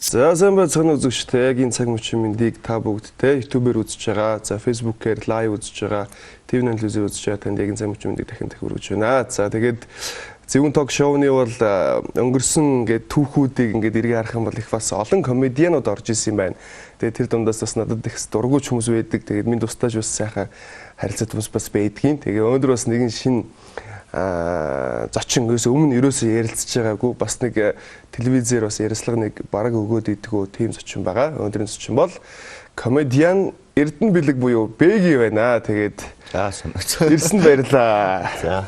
За, сайн байцгаана үзэгчдээ. Яг энэ цаг мөчийн мэндийг та бүгдтэй YouTube-ээр үзэж байгаа. За, Facebook-ээр live үзэж байгаа. TV8 телевизээр үзэж байгаа танд яг энэ цаг мөчийн мэндийг дахин дахин хүргэж байна. За, тэгээд Зөвүүн ток шоуны бол өнгөрсөн ингээд түүхүүдийг ингээд эргээ харах юм бол их бас олон комедианууд орж исэн юм байна. Тэгээд тэр дундаас бас надад их дургүйч хүмүүс байдаг. Тэгээд минь тустааж бас сайхан харилцаатай хүмүүс бас байдгийн. Тэгээд өнөөдөр бас нэгэн шинэ зочин ерөөсөө өмнө ерөөсөө ярилцж байгаагүй бас нэг телевизээр бас ярилцлага нэг бараг өгөөд идэггүй тийм зочин байгаа. Өнөөдрийн зочин бол комедиан Эрдэнэ Бэлэг буюу Бэги байна. Тэгээд за санагцсан. Ирсэн баярлаа. За,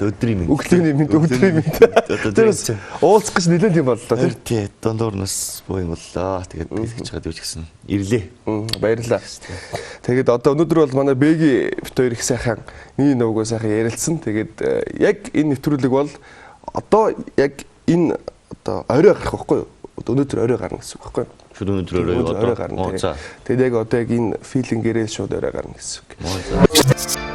өдрийн мэнд. Өглөөний мэнд, өдрийн мэнд. Одоо Тэр уулзах гэж нэлээд юм боллоо тий. Тий, дундуур нас буу юм боллоо. Тэгээд хэлж чад юу ч гэсэн ирлээ. Баярлалаа. Тэгээд одоо өнөөдөр бол манай Бэги бит хоёр их сайхан нэг нөгөө сайхан ярилцсан. Тэгээд яг энэ нэвтрүүлэг бол одоо яг энэ одоо орой гарах байхгүй юу? Өнөөдөр орой гарна гэсэн үг байхгүй юу? Шүд өнөөдөр орой одоо орой гарна. Тэгээд яг одоо яг энэ филингээрээ шууд орой гарна гэсэн үг.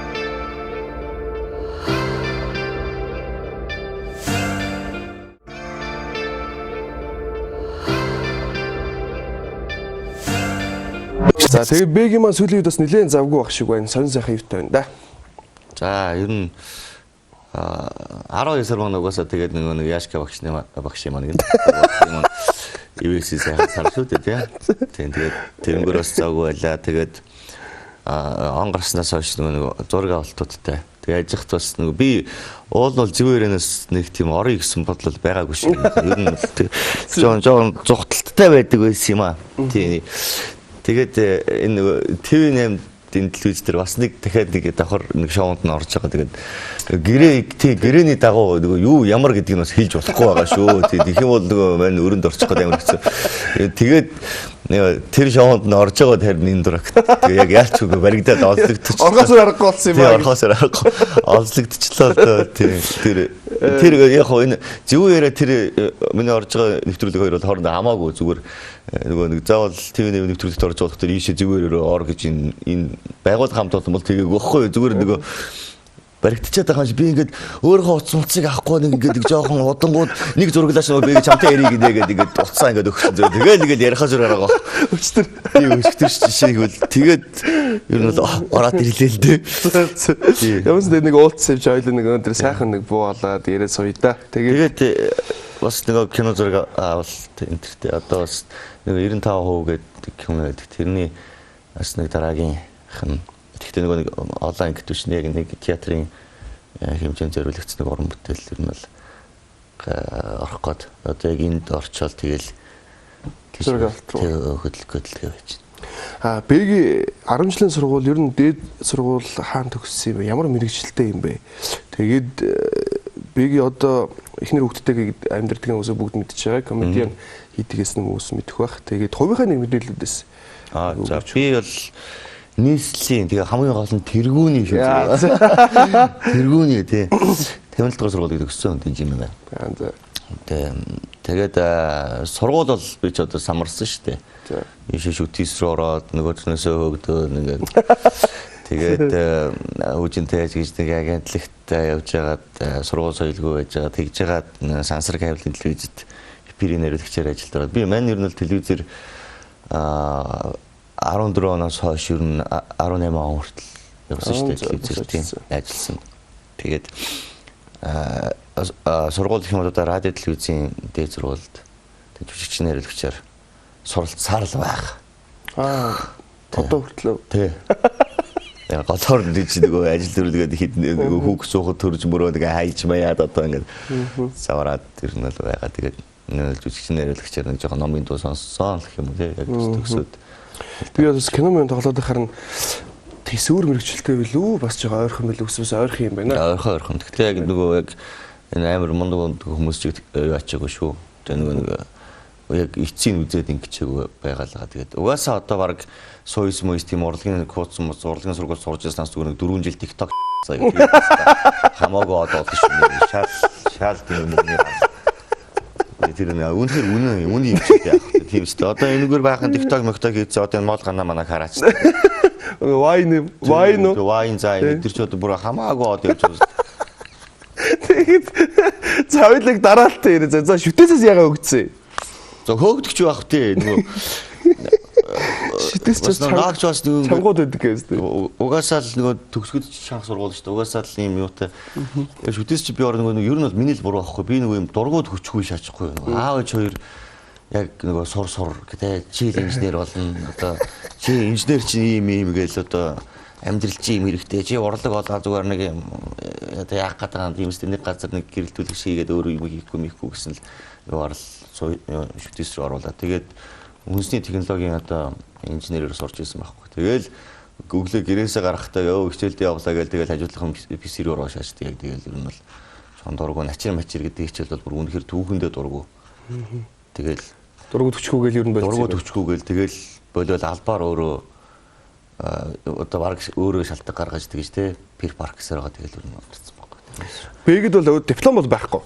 За, тэгээд Бэги маань сүүлийн үед бас нэлээд завгүй байх шиг байна. Сонин сайхан юутай байна да. За, ер нь 12 сар маань угаасаа тэгээд нэг Яшка багшны багш юм аа нэг юм. ИВС сайхан сар шүү дээ тий. Тийм, тэгээд тэрнгөр бас завгүй байлаа. Тэгээд он гарснаас хойш нөгөө зураг авалтуудтай. Тэгээд яж хат бас нөгөө би уул нь бол зөв өрөөнөөс нэг тийм орё гэсэн бодлол байгаагүй шүү. Ер нь жоон жоон зүхтэлттэй байдаг байсан юм аа. Тийм. Тэгээд энэ нөгөө TV8 энэ телевиз дээр бас нэг дахиад нэг давхар нэг шоунд нь орж байгаа. Тэгээд гэрээ тий гэрээний дагуу нөгөө юу ямар гэдгийг нь бас хэлж болохгүй байгаа шүү. Тий, тэгэх юм бол нөгөө мань өрөнд орчих гээд амар хэцүү. Тэгээд тэр шоунд нь орж байгаа тэр энэ дурагт. Тэгээ яг яалч үгүй баригдаад олзлогдчих. Орхосоор аргагүй болсон юм байна. Тий, орхосоор аргагүй олзлогдчихлоо л доо. Тий, тэр яг хоо энэ зөв яриа тэр миний орж байгаа нэвтрүүлэг хоёр бол хоорондоо хамаагүй зүгээр нөгөө нэг заавал TV8 нэвтрүүлэгт орж байгаа болохоор ийшээ зүгээр ор гэж энэ байгууллага хамт олон бол тэгээгүй байхгүй юу? Зүгээр нөгөө баригдчихад байгаа юм шиг би ингээд өөрийнхөө утас муцыг авахгүй нэг ингээд жоохон удангууд нэг зураглаач нөгөө би чамтай яриг гинэ гэдэг ингээд утсаа ингээд өгсөн зөв. Тэгэл ингээд ярихаа зүр арга. Өчтөр. Би өчтөр жишээ гэвэл тэгээд ер нь бол ороод ирлээ л дээ. Ямар ч нэг уулзсан юм чи ойлоо нэг өнөөдөр сайхан нэг буу болоод яриа сууя да. Тэгээд бас нөгөө кино зураг авалт энэ төртэй одоо бас нөгөө 95% гэдэг кино байдаг. Тэрний бас нэг дараагийн хэн. Тэгэхдээ нөгөө нэг олон ангид биш нэг нэг театрын хэмжээнд зориулагдсан нэг уран бүтээл ер нь бол орох гээд одоо яг энд орчоол тэгэл зураг авалт руу хөдөлгөх хөдөлгөө байж байна. А Бэги 10 жилийн сургууль ер нь дээд сургууль хаан төгссөн юм бэ? Ямар мэрэгчлээ юм бэ? Тэгээд Бэги одоо эхнэр хүүхдтэйгээ амьдардаг юм усаа бүгд мэдчихэж байгаа. Комедиан хийдгээс нь хүмүүс мэдэх байх. Тэгээд хувийнхаа нэг мэдээллүүдээс. Аа за, би бол нийслэлийн тэгээ хамгийн гол нь тэргүүний шүү. Тэргүүний тий. 50 дугаар сургуулийг төгссөн хүн юм байна. За. Тэгээд сургууль бол би ч одоо самарсан шүү дээ. Ийшээ шүтээс рүү ороод нөгөөднөөсөө хөөгдөө ингээд тэгээд хөгжинтэй гэж нэг агентлагт явж байгаад сургууль соёлгүй байж байгаа тэгж байгаад сансар кабелийн телевизэд эпирийн нэрлэгчээр ажилд ороод би мань ер нь бол телевизээр 14 оноос хойш ер нь 18 он хүртэл явсан шүү дээ телевизээр тийм ажилласан. Тэгээд сургууль гэх юм бол одоо радио телевизийн дээд сургуульд жүжигчин нэрлэгчээр суралцсаар л байх. Аа одоо хүртэл тий. Яг голоор нэг чи нөгөө ажил төрөлгээд хэд нөгөө хүүх суухад төрж мөрөө нэг хайж маяад одоо ингээд савраад тэр нь л байгаа. Тэгээд жүжигчин нэрлэгчээр нэг жоохон номын дуу сонссон л гэх юм уу тий. Яг төгсөөд. Би бас кино мөн тоглоод байхаар нь төсөөр мэрэгчлээ билүү бас жоохон ойрхон билүү гэсэн бас ойрхон юм байна. Ойрхон ойрхон. Гэхдээ яг нөгөө яг энэ амар мундаг хүмүүс чиг юу ачаагүй шүү. Тэгээ нөгөө нэг яг эцсийн үзээд ингэчээгүй байгаалгаа. Тэгээд угаасаа одоо баг сойс мойс тийм урлагийн кууцсан мус урлагийн сургууль сурж байснаас зүгээр нэг 4 жил TikTok заяа гэдэг. Хамаагүй одоо болно шүү. Шал шал тийм юм уу. Тэр нэ үнэхээр үнэн үнэн юм шиг яах вэ? Тийм шүү дээ. Одоо энэгээр баахан TikTok мөкток хийцээ одоо энэ мол гана манаа хараач. Вайн вайн уу? Вайн заа энэ тэр ч одоо бүр хамаагүй од явж байгаа. Тэгээд за хоёлыг дараалтан яриа. За шүтээсээс ягаа өгцөө. За хөөгдөгч байх тий нөгөө Шитэс ч наагч бас нөгөө чангууд байдаг гэсэн. Угаасаа л нөгөө төгсгөд чанга сургууль шүү дээ. Угаасаа л юм юутай. Шүтээс чи би ор нөгөө ер нь бол миний л буруу байхгүй. Би нөгөө юм дургууд хүчгүй шаачихгүй. Нөгөө аав ээж хоёр яг нөгөө сур сур гэдэг чи л инженер болно. Одоо чи инженер чинь ийм ийм гээл одоо амьдрал чи юм хэрэгтэй. Чи урлаг болоо зүгээр нэг юм одоо яах гээд байгаа юм тийм үстэй нэг газар нэг гэрэлтүүлэх шигээд өөрөө юм хийхгүй мэхгүй гэсэн л нөгөө орол шүтээс рүү оруулаа. Тэгээд үндэсний технологийн одоо инженерээр сурч ирсэн байхгүй. Тэгэл өглөө гэрээсээ гарахдаа ёо хичээлдээ явлаа гээл тэгэл хажуудлахын PC рүү ороо шаачдаг. Яг тэгэл ер нь бол сон дургу начир мачир гэдэг хичээл бол бүр үнэхэр түүхэндээ дургу. Тэгэл дургу төчхүүгээл ер нь болцсон. Дургу төчхүүгээл тэгэл болиол албаар өөрөө одоо баг өөрөө шалтгаан гаргаж тэгэж те пир парк гэсээр байгаа тэгэл ер нь орсон байхгүй. Бэгэд бол диплом бол байхгүй.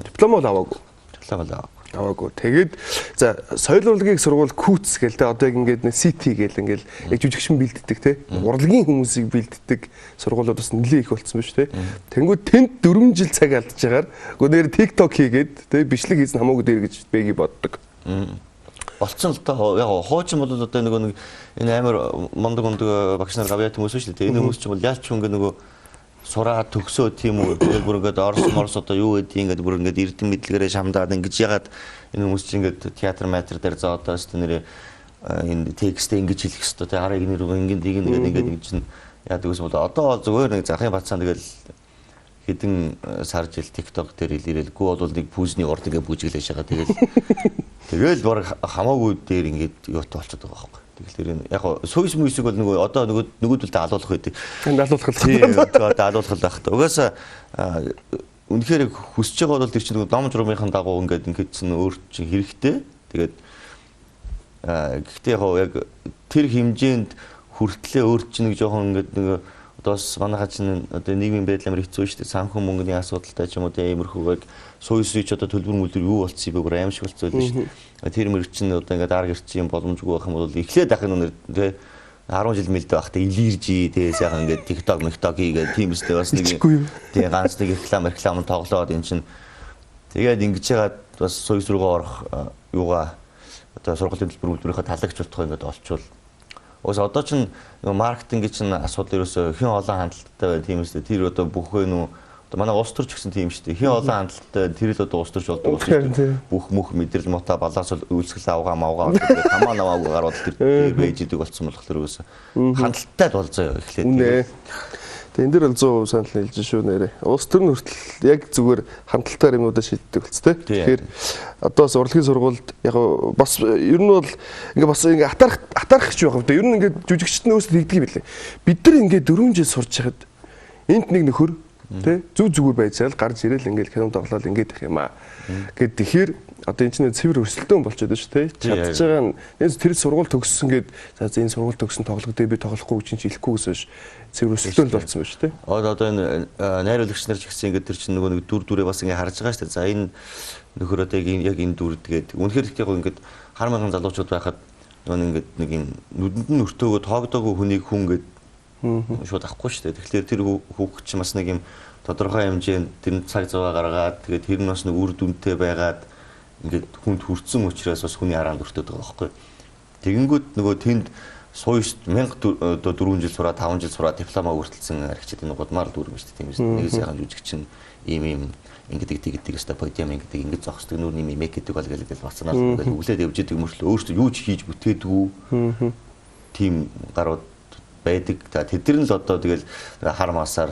Диплом бол аваагүй. Диплом бол аваагүй. Аваагүй. Тэгээд за соёл урлагийн сургууль Күүц гээл те одоо яг ингээд нэг CT гээл ингээл яг жүжигчин бэлддэг те урлагийн хүмүүсийг бэлддэг сургуулиуд бас нэлээ их болцсон ба шүү те. Тэнгүүд тэнд 4 жил цаг алдчихаар гоо нэр TikTok хийгээд те бичлэг хийсэн хамаагүй дээр гэж Бэги боддог. Болцсон л доо. Яг хуучин бол одоо нөгөө нэг энэ амар мундаг мундаг багш нар гавьяат хүмүүс шүү дээ. Энэ хүмүүс чинь бол яаж ч ингээ нөгөө сураа төгсөө тийм үү тэгэл бүр ингээд орс морс одоо юу гэдэг ингээд бүр ингээд эрдэм мэдлэгээрээ шамдаад ингэж ягаад энэ хүмүүс чинь ингээд театр матер дээр заа одоо өстө нэрээ энэ текстээ ингэж хэлэх ёстой те арыг нэр ингээд ингээд ингээд ингээд ингэж чинь яадаг гэсэн бол одоо зүгээр нэг захын бацаан тэгэл хэдэн сар жил TikTok дээр илэрэлгүй бол нэг пүүзний урд ингээд бүжиглэж байгаа тэгэл тэгэл баг хамаагүй дээр ингээд юутай болчиход байгаа байхгүй. Тэгэхээр яг сүйс мүйсийг бол нөгөө одоо нөгөөдөлдөө алуулах байдаг. Алуулах л. Тийм одоо алуулах л байх та. Угаасаа үнэхээр хүсэж байгаа бол тэр чинь нөгөө ном журмынхаа дагуу ингээд ингээд чинь өөр чинь хэрэгтэй. Тэгээд гэхдээ яг тэр хэмжээнд хүртлээ өөр чинь нэг жоохон ингээд нөгөө одоо бас манайхаа чинь одоо нийгмийн байдал амар хэцүү шүү дээ. Санхүү мөнгөний асуудалтай ч юм уу тийм иймэрхүү яг сууйс ч одоо төлбөр мөлбөр юу болцсон юм бэ? Бүр аимшиг болцсон байлээ шүү дээ. Тэр мөр чинь одоо ингээд арга ирчин юм боломжгүй байх юм бол эхлээд ахын үнэр тий 10 жил мэлдэ байхдаа илэржий тий сайхан ингээд TikTok, TikTok хийгээд тийм үстэй бас нэг тий ганц нэг реклам тоглоод эн чинь тэгээд ингэж яагаад бас сууйс руугаа орох юугаа одоо сургуулийн төлбөр мөлбөрийнхөө талагч болтгоо ингээд олчвол Уус одоо чинь маркетинг чинь асуудал ерөөсөө хэн олон хандалттай бай тийм үстэй тэр одоо бүх нүү одоо манай улс төрч гэсэн тийм шүү дээ. Хэн олон хандалттай тэр л одоо улс төрч болдог шүү дээ. Бүх мөх мэдрэл мута балаас үйлсгэл авгаа мавгаа гэдэг хамаа намаагүй гарууд тэр байж идэг болсон болохоор ерөөсөө хандалттай л болзоо эхлээд. Үнэ. Тэгээ энэ дэр бол 100% санал нийлж шүү нэрээ. Улс төр нь хүртэл яг зүгээр хандлтаар юмудаа шийддэг болц тээ. Тэгэхээр одоо бас урлагийн сургуульд яг бас ер нь бол ингээ бас ингээ атаарх гэж байх вэ? Ер нь ингээ жүжигчд нь өөрсдөө тэгдэг юм билээ. Бид нар ингээ 4 жил сурч хахад энд нэг нөхөр тэ зүг зүгээр байж байгаа л гарч ирээл ингээл кино тоглоод ингээд их юм аа. Гэт тэгэхээр одоо энэ чинь цэвэр өрсөлдөөн болчиход байна шүү дээ. Чадж байгаа нь энэ тэр сургууль төгссөн гээд за энэ сургууль төгссөн тоглогдөө би тоглохгүй чинь хэлэхгүй гэсэн биш. Цэвэр өрсөлдөөн л болсон байна шүү дээ. Одоо энэ найруулагч нар ч гэсэн ингээд тэр чинь нөгөө нэг дүр дүрээ бас ингээд харж байгаа шүү дээ. За энэ нөхөр одоо яг энэ дүр тэгээд үнэхээр их яг ингээд хар мянган залуучууд байхад нөгөө ингээд нэг юм нүдэнд нь өртөөгөө тоогдоогүй хүнийг хүн гээд шууд авахгүй шүү дээ. Тэгэхээр тэр хүүхд чинь бас нэг юм тодорхой хэмжээнд тэр цаг зав гаргаад тэгээд тэр нь бас нэг үр дүнтэй байгаад ингээд хүнд хүрсэн учраас бас хүний хараанд өртөөд байгаа байхгүй. Тэгэнгүүт нөгөө тэнд сууйс 1004 жил сураа 5 жил сураа дипломаа хүртэлсэн архичид энэ гудмаар л дүрм шүү дээ. Тийм үү. Нэг сайхан жүжигчин ийм ийм ингээд гэдэг өстой подиум ингээд ингээд зогсдог нүүр нэм мек гэдэг бол гээл бацнаар ингээд өглөөд явж идэг мөртлөө өөртөө юу ч хийж бүтээдгүү. Тийм гарууд байдаг. Тэд нар нь л одоо тэгэл хар масаар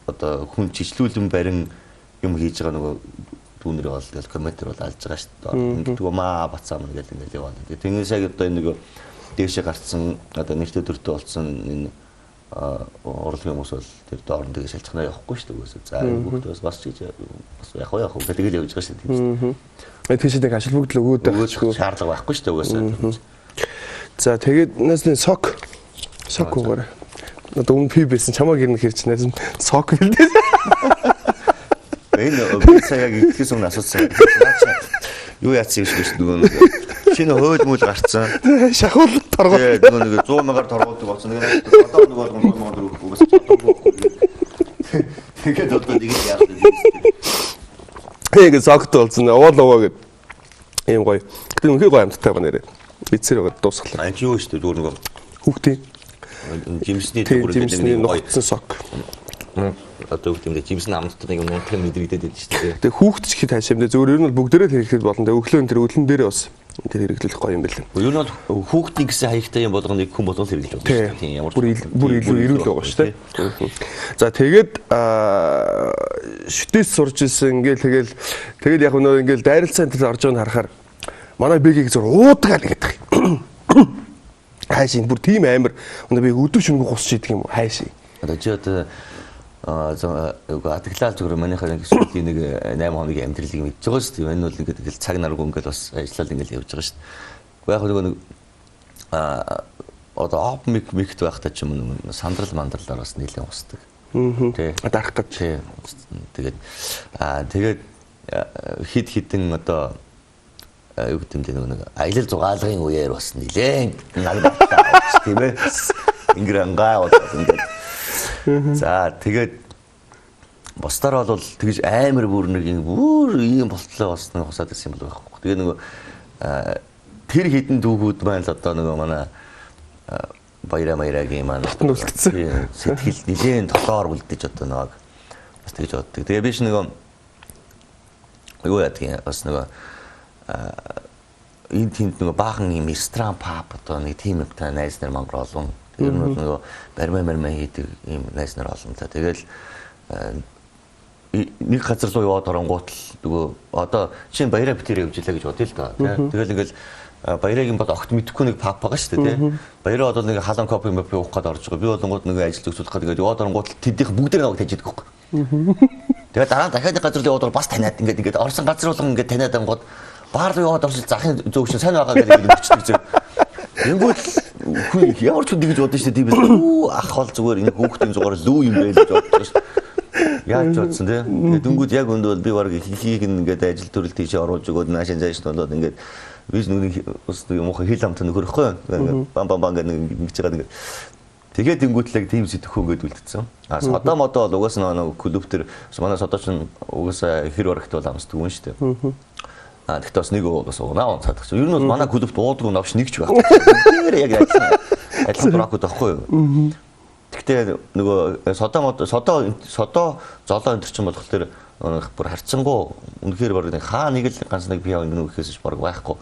одоо хүн чичлүүлэн барин юм хийж байгаа нөгөө дүүнэр бол тэгэл комментэр бол алж байгаа шүү дээ. Ингээд түг маа бацаа мэн гэл ингээд яваа. Тэгээс яг одоо энэ нөгөө дээшээ гарцсан одоо нэртэй төртөө болсон энэ урлагийн хүмүүс бол тэр доор нь тэгээ шалчхнаа явахгүй шүү дээ. За энэ хүүхд бас бас ч гэж бас яг яг тэгэл явж байгаа шүү дээ. Тийм. Тийш нэг ашил бүгд л өгөөд байх шаардлага байхгүй шүү дээ угаасаа. За тэгээд наасны сок угаар. Одоо өмнө пи байсан чамааг ирнэ хэрч найз нь сок бэлдээ. Энэ би сая яг ихэс өмнө асуусан. Юу яатсан юм шиг нөгөө нэг шинэ хууль мүл гарцсан. Шахуул торгоо. Нөгөө нэг 100 мянгаар торгуулдаг болсон. Тэгээд одоо нэг болгон 100 мянгаар өгөхгүй бас чадахгүй. Тэгээд одоо нэг л яах вэ? Яг сокт болсон. Овоо ловоо гэд. Ийм гоё. Гэтэ үнэхээр гоё амттай байна нэрээ. Эцсээр байгаа дуусгалаа. А энэ юу шүү дээ зүгээр нөгөө Хүүхдийн жимсний тийм зүгээр жимсний нэг гоё. нухацсан сок. Одоо юу гэдэг юм бэ? Жимсэн амттай нэг юм нунтаг мэдрэгдээд байдаг шүү дээ. Тэгээ хүүхд ч ихэд хайшаа юм дээ. Зүгээр ер нь бол бүгдээрээ л хэрэглэх болно. Тэгээ өглөө энэ тэр өглөн дээрээ бас тэр хэрэглэх гоё юм байл. Ер нь бол хүүхдийн гэсэн хаягтай юм болгоныг хүн болгон л хэрэглэж болно шүү дээ. Тийм ямар Бүр бүр илүү эрүүл байгаа шүү дээ. За тэгээд шүтээс сурж исэн ингээл тэгэл тэгэл яг нөө ингээл дайралцаа энэ орж байгааг нь харахаар манай бэгийг зур уудагаа л гэдэг. Хайшин бүр тийм амар өнөө би өдөр шөнөгүй гусч идэг юм уу хайшин. Одоо чи одоо атглаа зүгээр манайхаа нэг сүүлийн нэг 8 хоногийн амьдралыг мэдж байгаа шүү дээ. Энэ бол ингээд тэгэл цаг наргүй ингээд бас ажиллаад ингээд явж байгаа шүү дээ. Гэхдээ яг нөгөө нэг одоо оп мик микт байхдаа ч юм уу сандрал мандралаар бас нэлээд усдаг. Тий. Дарах гэж. Тий. Тэгээд тэгээд хид хідэн одоо юу гэдэг юм бэ нөгөө нэг аялал зугаалгын үеэр бас нэлээд нар баттай авч тийм ээ. Ингэр ангаа болоод ингээд. За тэгээд бусдаар бол тэгж амар бүр нэг юм бүр ийм болтлоо бас нэг хусаад ирсэн юм бол байхгүй. Тэгээ нөгөө тэр хідэн түүхүүд маань л одоо нөгөө манай Баяра Маярагийн маань үлдсэн. Сэтгэл нэлээд толоор үлдэж одоо нөгөө бас тэгж боддог. Тэгээ биш нөгөө юу яадаг юм бас нөгөө энэ тэнд нөгөө баахан юм ресторан паб одоо нэг тийм юмтай найз нар мангар олон. Тэр нь бол нөгөө баримаа баримаа хийдэг юм найз нар олон та. Тэгэл нэг газар руу яваад оронгуут л нөгөө одоо чинь Баяраа битэр явж илаа гэж бодъё л доо. Тэгэл ингээл Баярагийн бол огт мэдэхгүй нэг паб байгаа шүү дээ тий. Баяраа одоо нэг халуун кофе мөфе уух гээд орж байгаа. Би болонгууд нэг ажил зохицуулах гээд ингээд яваад оронгуут л тэднийх бүгдээр наваг тавьж идэх байхгүй. Тэгээд дараа нь дахиад нэг газар руу яваад ор бас таниад ингээд ингээд орсон газар болгон ингээд таниад ангууд баар руу яваад орсон захын зөөгч сайн байгаа гэдэг ингээд өчтдөг зүг. Тэнгүүт хүн ямар ч хүн тэгж бодно шүү дээ. Тийм биз. Үү ах бол зүгээр энэ хүүхдийн зугаар лүү юм бэ гэж бодож шүү. Яаж бодсон тий. Тэгээд дөнгүүд яг өндөө бол би баг ихийг ингээд ажил төрөл тийшээ оруулж өгөөд наашаа зааш болоод ингээд би ч нүг ус нэг муухай хил амт нөхөр ихгүй. Бам бам бам гэдэг нэг ингэж байгаа ингээд. Тэгээд дөнгүүтлэг тийм сэтгхүү ингээд үлдсэн. А содо модо бол угаасаа нэг клуб төр манай содо ч угаасаа хэр барагт бол амсдаг юм шүү дээ. А тэгтээ бас нэг бас унаа унцаадаг. Ер нь бол манай клубт уудаг навш нэг ч байхгүй. Тэр яг адилхан дуракуд байхгүй юу? Тэгтээ нөгөө содо содо содо золоо энэ чинь болох тэр бүр харцсангуу үнэхээр баг нэг хаа нэг л ганц нэг пиав ингэнэ гэхээс ч баг байхгүй.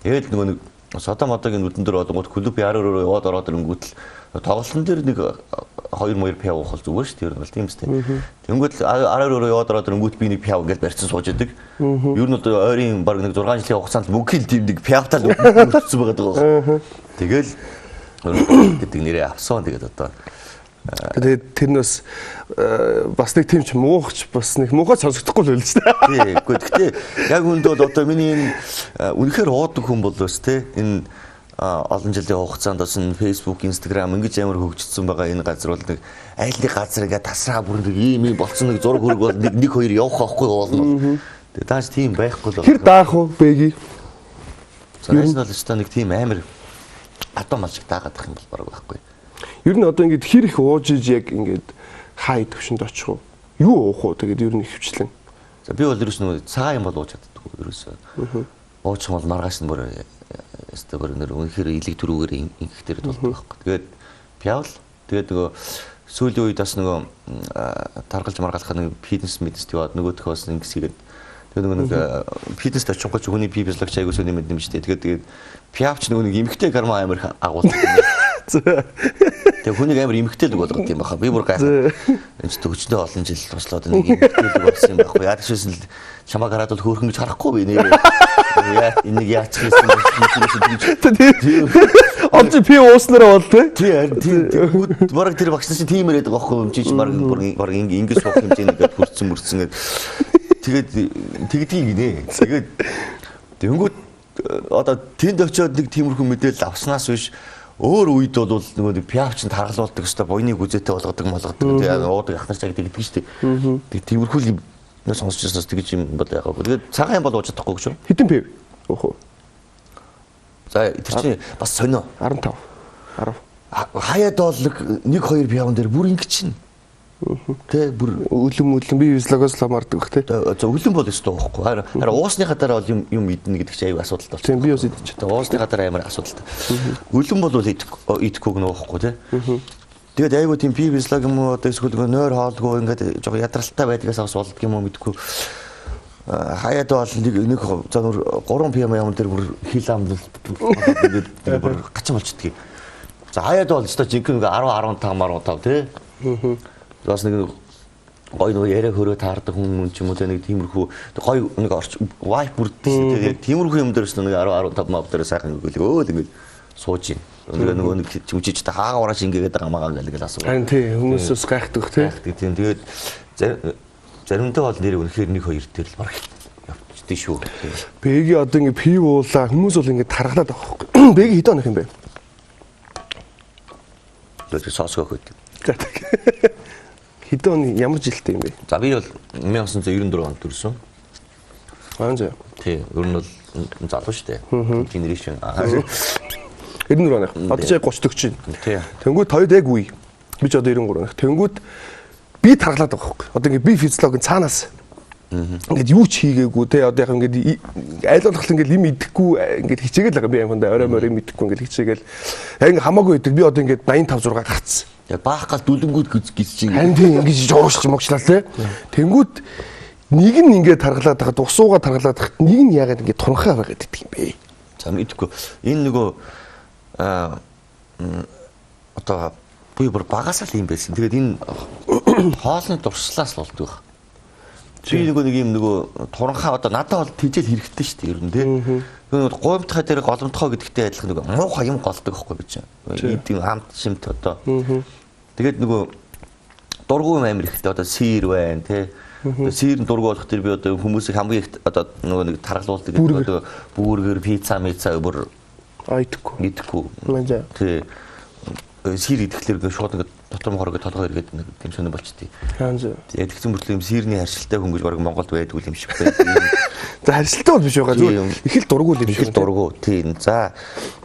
Тэгэл нөгөө нэг содо модогийн нүдэн дээр одонгууд клуб яар өрөө яваад ороод ирэнгүүт л тоглолтын дээр нэг 2 2 пиав уух бол зүгээр шүү дээ. Ер нь бол тийм үстэй. Тэнгүүт араар өрөө яваад ороод ирэнгүүт би нэг пиав ингээд барьсан сууж идэг. Ер нь одоо ойрын баг нэг 6 жилийн хугацаанд мөнхийн тийм нэг пиавтаа л өртсөн байгаа даа. Тэгэл гэдэг нэрээ авсан. Тэгээд одоо Тэгээд тэр нь бас бас нэг тийм ч муухч бас нэг муухай сонсогдохгүй л байл ч дээ. Тий, үгүй гэхдээ яг үндэ бол одоо миний энэ үнэхээр уудаг хүн бол бас тий энэ олон жилийн хугацаанд бас энэ Facebook, Instagram ингэж амар хөгжсөн байгаа энэ газар бол нэг айл нэг газар ингээд тасраа бүр нэг ийм ийм болцсон нэг зураг хөрөг бол нэг нэг хоёр явах байхгүй болно. Тэгээ тааш тийм байхгүй л. Хэр даах вэ бэги? За энэ бол өстой нэг тийм амар атом мал шиг даагаадах юм бол баг байхгүй. Ер нь одоо ингээд хэр их ууж иж яг ингээд хай төвшөнд очих уу? Юу уух уу? Тэгээд ер нь ихэвчлэн. За би бол ерөөс нөгөө цагаан юм бол ууж чаддаггүй ерөөсөө. Уучих юм бол маргааш нь бүр өстой бүр нэр үнэхээр илэг түрүүгээр ингэх дээр болдог байхгүй. Тэгээд пиавл тэгээд нөгөө сүүлийн үед бас нөгөө таргалж маргалах нэг фитнес мэдс яваад нөгөөх бас ингэсгээд тэгээд нөгөө нэг фитнест очихгүй ч хүний пи физиологч айгуу сони мэд юм шүү дээ. Тэгээд тэгээд пиавч нөгөө нэг эмхтэй гармаа амар их агуулдаг. Тэгээ хүнийг амар эмхтэлэг болгоод юм баха. Би бүр гайхав. Энэ ч төгчдөө олон жил туслаад нэг эмхтэлэг болсон юм байхгүй. Яадаг ч байсан л чамайг хараад бол хөөрхөн гэж харахгүй би нэр. Яа энийг яачих юм бэ? Олж пи ууснараа бол тий. Тий харин тийм бараг тэр багш нар чинь тийм яриад байгаа байхгүй юм чи бараг бараг ингэ суух хэмжээний гээд хүрцэн мөрцөн гээд тэгээд тэгдгийг гинэ. Тэгээд тэнгүүд одоо тэнд очиод нэг тиймэрхүү мэдээлэл авснаас биш өөр үед бол нөгөө нэг пиав чинь таргалуулдаг өстой буйны гүзээтэй болгодог молгодог тийм уудаг ах нар чаг тэгдэг шүү дээ. Тэг тиймэрхүү юм сонсч ирсээс тэгж юм бол яагаад. Тэгээд цагаан юм бол ууж чадахгүй гэж юу? Хэдэн пив уух уу? За тэр чинь бас сонио. 15 10. Хаяад бол нэг 2 пиавн дээр бүр ингэ чинь. Тэ бүр Өлөн өлөн би визлогоос л хамаардаг бах тий. За өлөн бол өстой байхгүй. Харин уусныхаа дараа бол юм идэнэ гэдэг чинь аюу асуудалтай болчих. Тийм би бас идчих. Тэгээ уусныхаа дараа амар асуудалтай. Өлөн бол идэхгүй гэнэ уухгүй тий. Тэгээд айгүй тийм пи визлог юм уу одоо эсвэл нойр хоолгүй ингээд жоо ядралтай байдгаас бас болдго юм уу мэдгүй. Хаяад бол нэг за нүр 3 PM юм дээр бүр хил амлал ингээд бүр гачин болчдгийг. За хаяад бол өстой жинхэнэ 10 15 15 тий. Бас нэг гоё нөгөө яриа хөрөө таардаг хүн ч юм уу те нэг тиймэрхүү гоё нэг орч вайп бүрддэг шин те яг тиймэрхүү юм дээрс нэг 10 15 мав дээр сайхан өгөөл өөл ингээд сууж ийн. Нөгөө нэг чимчиж та хаагаа ураач ингээд байгаа маа гэл асуу. Харин тий хүмүүсээс гайхдаг тий. Гайхдаг тийм. Тэгээд заримдаа бол нэр үнэхээр 1 2 дээр л баг явчихдээ шүү. Бэги одоо ингээд пив уулаа хүмүүс бол ингээд тархлаад байгаа байхгүй. Бэги хэдэн онох юм бэ? Тэгээд соосгоо хөөд. За хэдэн оны ямар жилтэй юм бэ? За би бол 1994 онд төрсөн. Аа зөө. Тий, ер нь бол залуу шүү дээ. Generation. 94 оных. Одоо чи яг 30 40 байна. Тий. Тэнгүүд хоёул яг үе. Би ч одоо 93 оных. Тэнгүүд би тархлаад байгаа байхгүй. Одоо ингээд би физиологийн цаанаас ингээд юу ч хийгээгүй те одоо яг ингээд аль болох ингээд юм идэхгүй ингээд хичээгээл байгаа би амхандаа орой морой юм идэхгүй ингээд хичээгээл яг ингээд хамаагүй идэг би одоо ингээд 85 6 гарцсан. Яг баах гал дүлэнгүүд гиз чинь. Харин тийм ингэж уушч могчлаа те. Тэнгүүд нэг нь ингээд таргалаад байхад усууга таргалаад байхад нэг нь яагаад ингээд тунхаа байгаад идэх юм бэ? За мэдэхгүй. Энэ нөгөө одоо би бүр багасаа л юм байсан. Тэгээд энэ хоолны дуршлаас л болдог байх. Би нөгөө нэг юм нөгөө туранхаа одоо надад бол тэжээл хэрэгтэй шүү дээ ер нь тий. Нөгөө гуймтхай дээр голомтхой гэдэгтэй адилхан нөгөө муухай юм голдог байхгүй би чинь. Эд юм амт шимт одоо. Тэгээд нөгөө дургу юм амар ихтэй одоо сийр байна тий. Сийр нь дургу болох тэр би одоо хүмүүсийг хамгийн их одоо нөгөө нэг таргалуулдаг гэдэг одоо бүргэр, пицца, мицца бүр идэхгүй. Идэхгүй. Тий. Сийр идэхлээр ингээ шууд ингээ дотор мохор ингээ толгой эргээд нэг тийм сонир болчтой. Яг тэгсэн мөртлөө юм сийрний харшилтай хүн гэж баг Монголд байдгүй юм шиг байна. За харшилтай бол биш байгаа зүгээр их л дургу юм шиг. Их л дургу. Тийм. За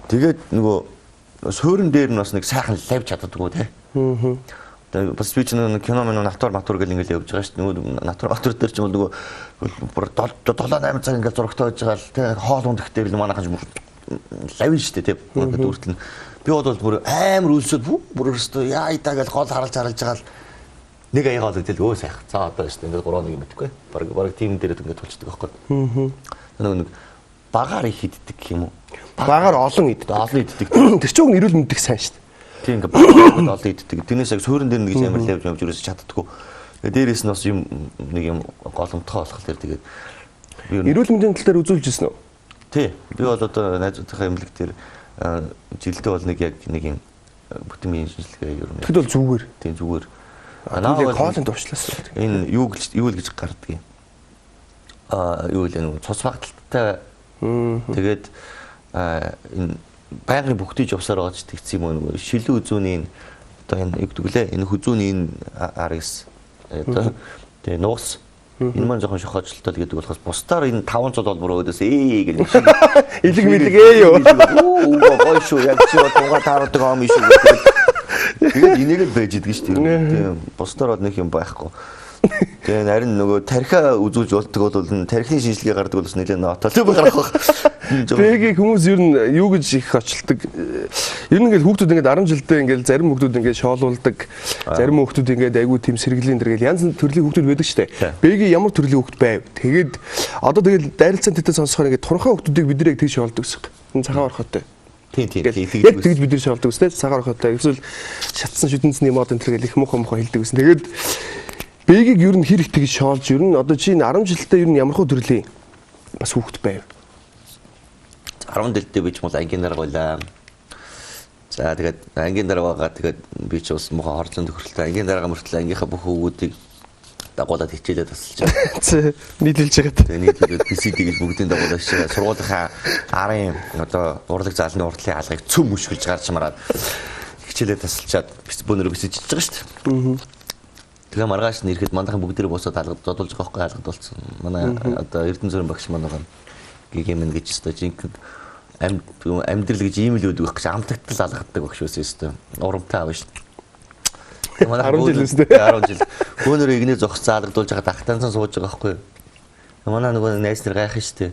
тэгээд нөгөө суурин дээр нь бас нэг сайхан лавж чаддаггүй те. Аа. Бас би ч нэг кино минь натур матур гэл ингээл явж байгаа шүү дээ. Нөгөө натур матур дээр ч юм бол нөгөө бүр 7 8 цаг ингээл зурагтай байж байгаа л те хоол ундах дээр л манайхан ч лавь шүү дээ те. Дүүртэл нь би бол бүр амар өлсөд бүр өөрөөсөө яа идаа гэж гол харалж байгаа л нэг аягаа л тэгэл өө сайх. За одоо шүү дээ ингээд 3 нэг юм мэдгүй. Бараг тийм дээр ингээд тулчдаг байхгүй. Аа. Нөгөө нэг багаар их иддэг юм уу? Багаар олон иддэг. Олон иддэг. Тэр чинь уг эрүүл мэндэх сайн шүү дээ. Тийм ингээд багаар олон иддэг. Тэрнээс яг суурин дээр нэг амар лавж явж ерөөсө чаддаггүй. Тэгээ дээрээс нь бас юм нэг юм голомтгой болох тэр тэгээд эрүүл мэндийн тал дээр үзүүлж ирсэн үү? Тий. Би бол одоо найзуудынхаа эмнэлэг дээр жилдээ бол нэг яг нэг юм бүтэн шинжилгээ ер нь. Тэгэхэд бол зүгээр. Тийм зүгээр. Наа хоолын туршлаас. Энэ юу гэж гардаг юм. Юу л нэг цус багталтай. Тэгээд энэ байнгын бүгдийж явсаар байгаа ч тэгсэн юм уу нөгөө шилэн үзүүний одоо энэ юу гэдэг лээ энэ хүзүүний энэ RS одоо тэгээ нуус энэ маань жоохон шохоочлолтой л гэдэг болохоос бусдаар энэ 500 бол бүр өөдөөс ээ гэх юм. Илэг мэлэг ээ юу. Үгүй гоё шүү яг чи бол тунгаа таардаг ом шүү гэдэг. Тэгээд энийг л байж идэг шүү дээ. Тийм бусдаар бол нэг юм байхгүй. Тэгээ харин нөгөө тархиа үзүүлж болдог бол тархины шинжилгээ гардаг бол бас нэлээд ноотол гарах байх. Тэгээ хүмүүс ер нь юу гэж их очлдог. Ер нь ингээл хүүхдүүд ингээд 10 жилдээ ингээл зарим хүүхдүүд ингээд шоолуулдаг. Зарим хүүхдүүд ингээд айгүй тийм сэргэлийн дэр гэл янз төрлийн хүүхдүүд байдаг шүү дээ. Бэги ямар төрлийн хүүхд байв? Тэгээд одоо тэгэл дайралцсан тэтэд сонсохоор ингээд турхаа хүүхдүүдийг бид нар яг тэгж шоолдог гэсэн. Энэ цагаан орхотой. Тийм. Яг тэгж бид нар шоолдог гэсэн тийм цагаан орхотой. Эсвэл шатсан шүдэнцний мод энэ төр гэл их муухай муухай хэлдэг гэсэн. Тэгээд Бэгийг ер нь хэр их тэгж шоолж ер нь одоо чи энэ 10 жилдээ ер нь ямар хөө төрлийн бас хүүхэд байв? 10 жилдээ би ч юм бол ангийн дарга байлаа. За тэгээд ангийн дарга байгаа тэгээд би ч бас муухай хордлон тохиролтой ангийн дарга мөртлөө ангийнхаа бүх хүүгүүдийг дагуулад хичээлээ тасалж байгаа. Нийлүүлж байгаа. Тэгээд нийлүүлээд PCD гэж бүгдийг дагуулж байгаа. Сургуулийнхаа арын одоо урлаг заалны урдлын хаалгыг цөм мөшгөлж гарч мараад хичээлээ тасалчаад бөөнөрөө бисэж байгаа шүү дээ. Тэгээ маргааш нь ирэхэд манайхан бүгдээрээ босоод алгад зодуулж байгаа байхгүй алгад болсон. Манай одоо Эрдэнэ зүрэн багш манай гигэмэн гэж өстой жинхэнэ амьдрал гэж ийм л өгдөг байх гэж амтагтал алгадаг багш байсан өстой. Урамтай аав шүү. Манай 10 жил үстэй. 10 жил. Бөөнөрөө игнээ зогссон алгадуулж байгаа дахтансан сууж байгаа байхгүй юу? Манай нөгөө найз нар гайхах штэ.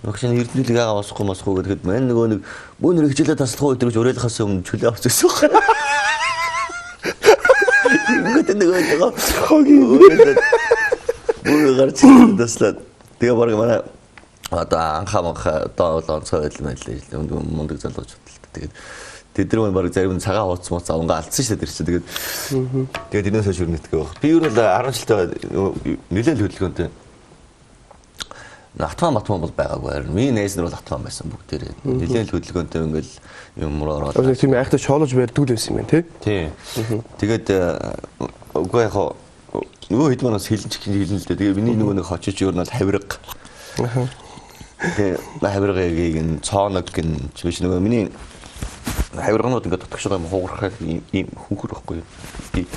Багш нь эрдэнэлэг яага босхгүй мосхгүй гэхэд мань нөгөө нэг бөөнөрөө хичээлээ таслах уу гэж уриалахаас өмнө чөлөө авч ирсэн байна. Ингээд нөгөө нөгөө хогийн бөөнөрөө гарч таслаад тэгээ баг манай одоо анхаа манхаа одоо онцгой байдал байлаа мундаг залуучууд л тэгээд тэд нар баг зарим нь цагаан хуудас мууц авангаа алдсан шүү дээ тэр чинь. Тэгээд тэгээд энэс хойш өрнөтгөө баг. Би ер нь 10 жилтэй нэлээд хөдөлгөөнтэй. Атман матман бол байгаагүй харин. Миний найз нар бол атман байсан бүгдээрээ. Нэлээд хөдөлгөөнтэй ингээл юм руу ороод. Одоо тийм айхтар шоолож барьдаг л байсан юм байна тий. Тий. Тэгээд үгүй яг нөгөө хэд манаас хилэн чих хилэн л дээ. Тэгээд миний нөгөө нэг хочиж ер нь бол хавирга. Тэгээ хавиргыг ин цооног гин биш нөгөө миний хавирганууд ингээд дотгош байгаа юм хугархай ийм хүүхэр байхгүй юу?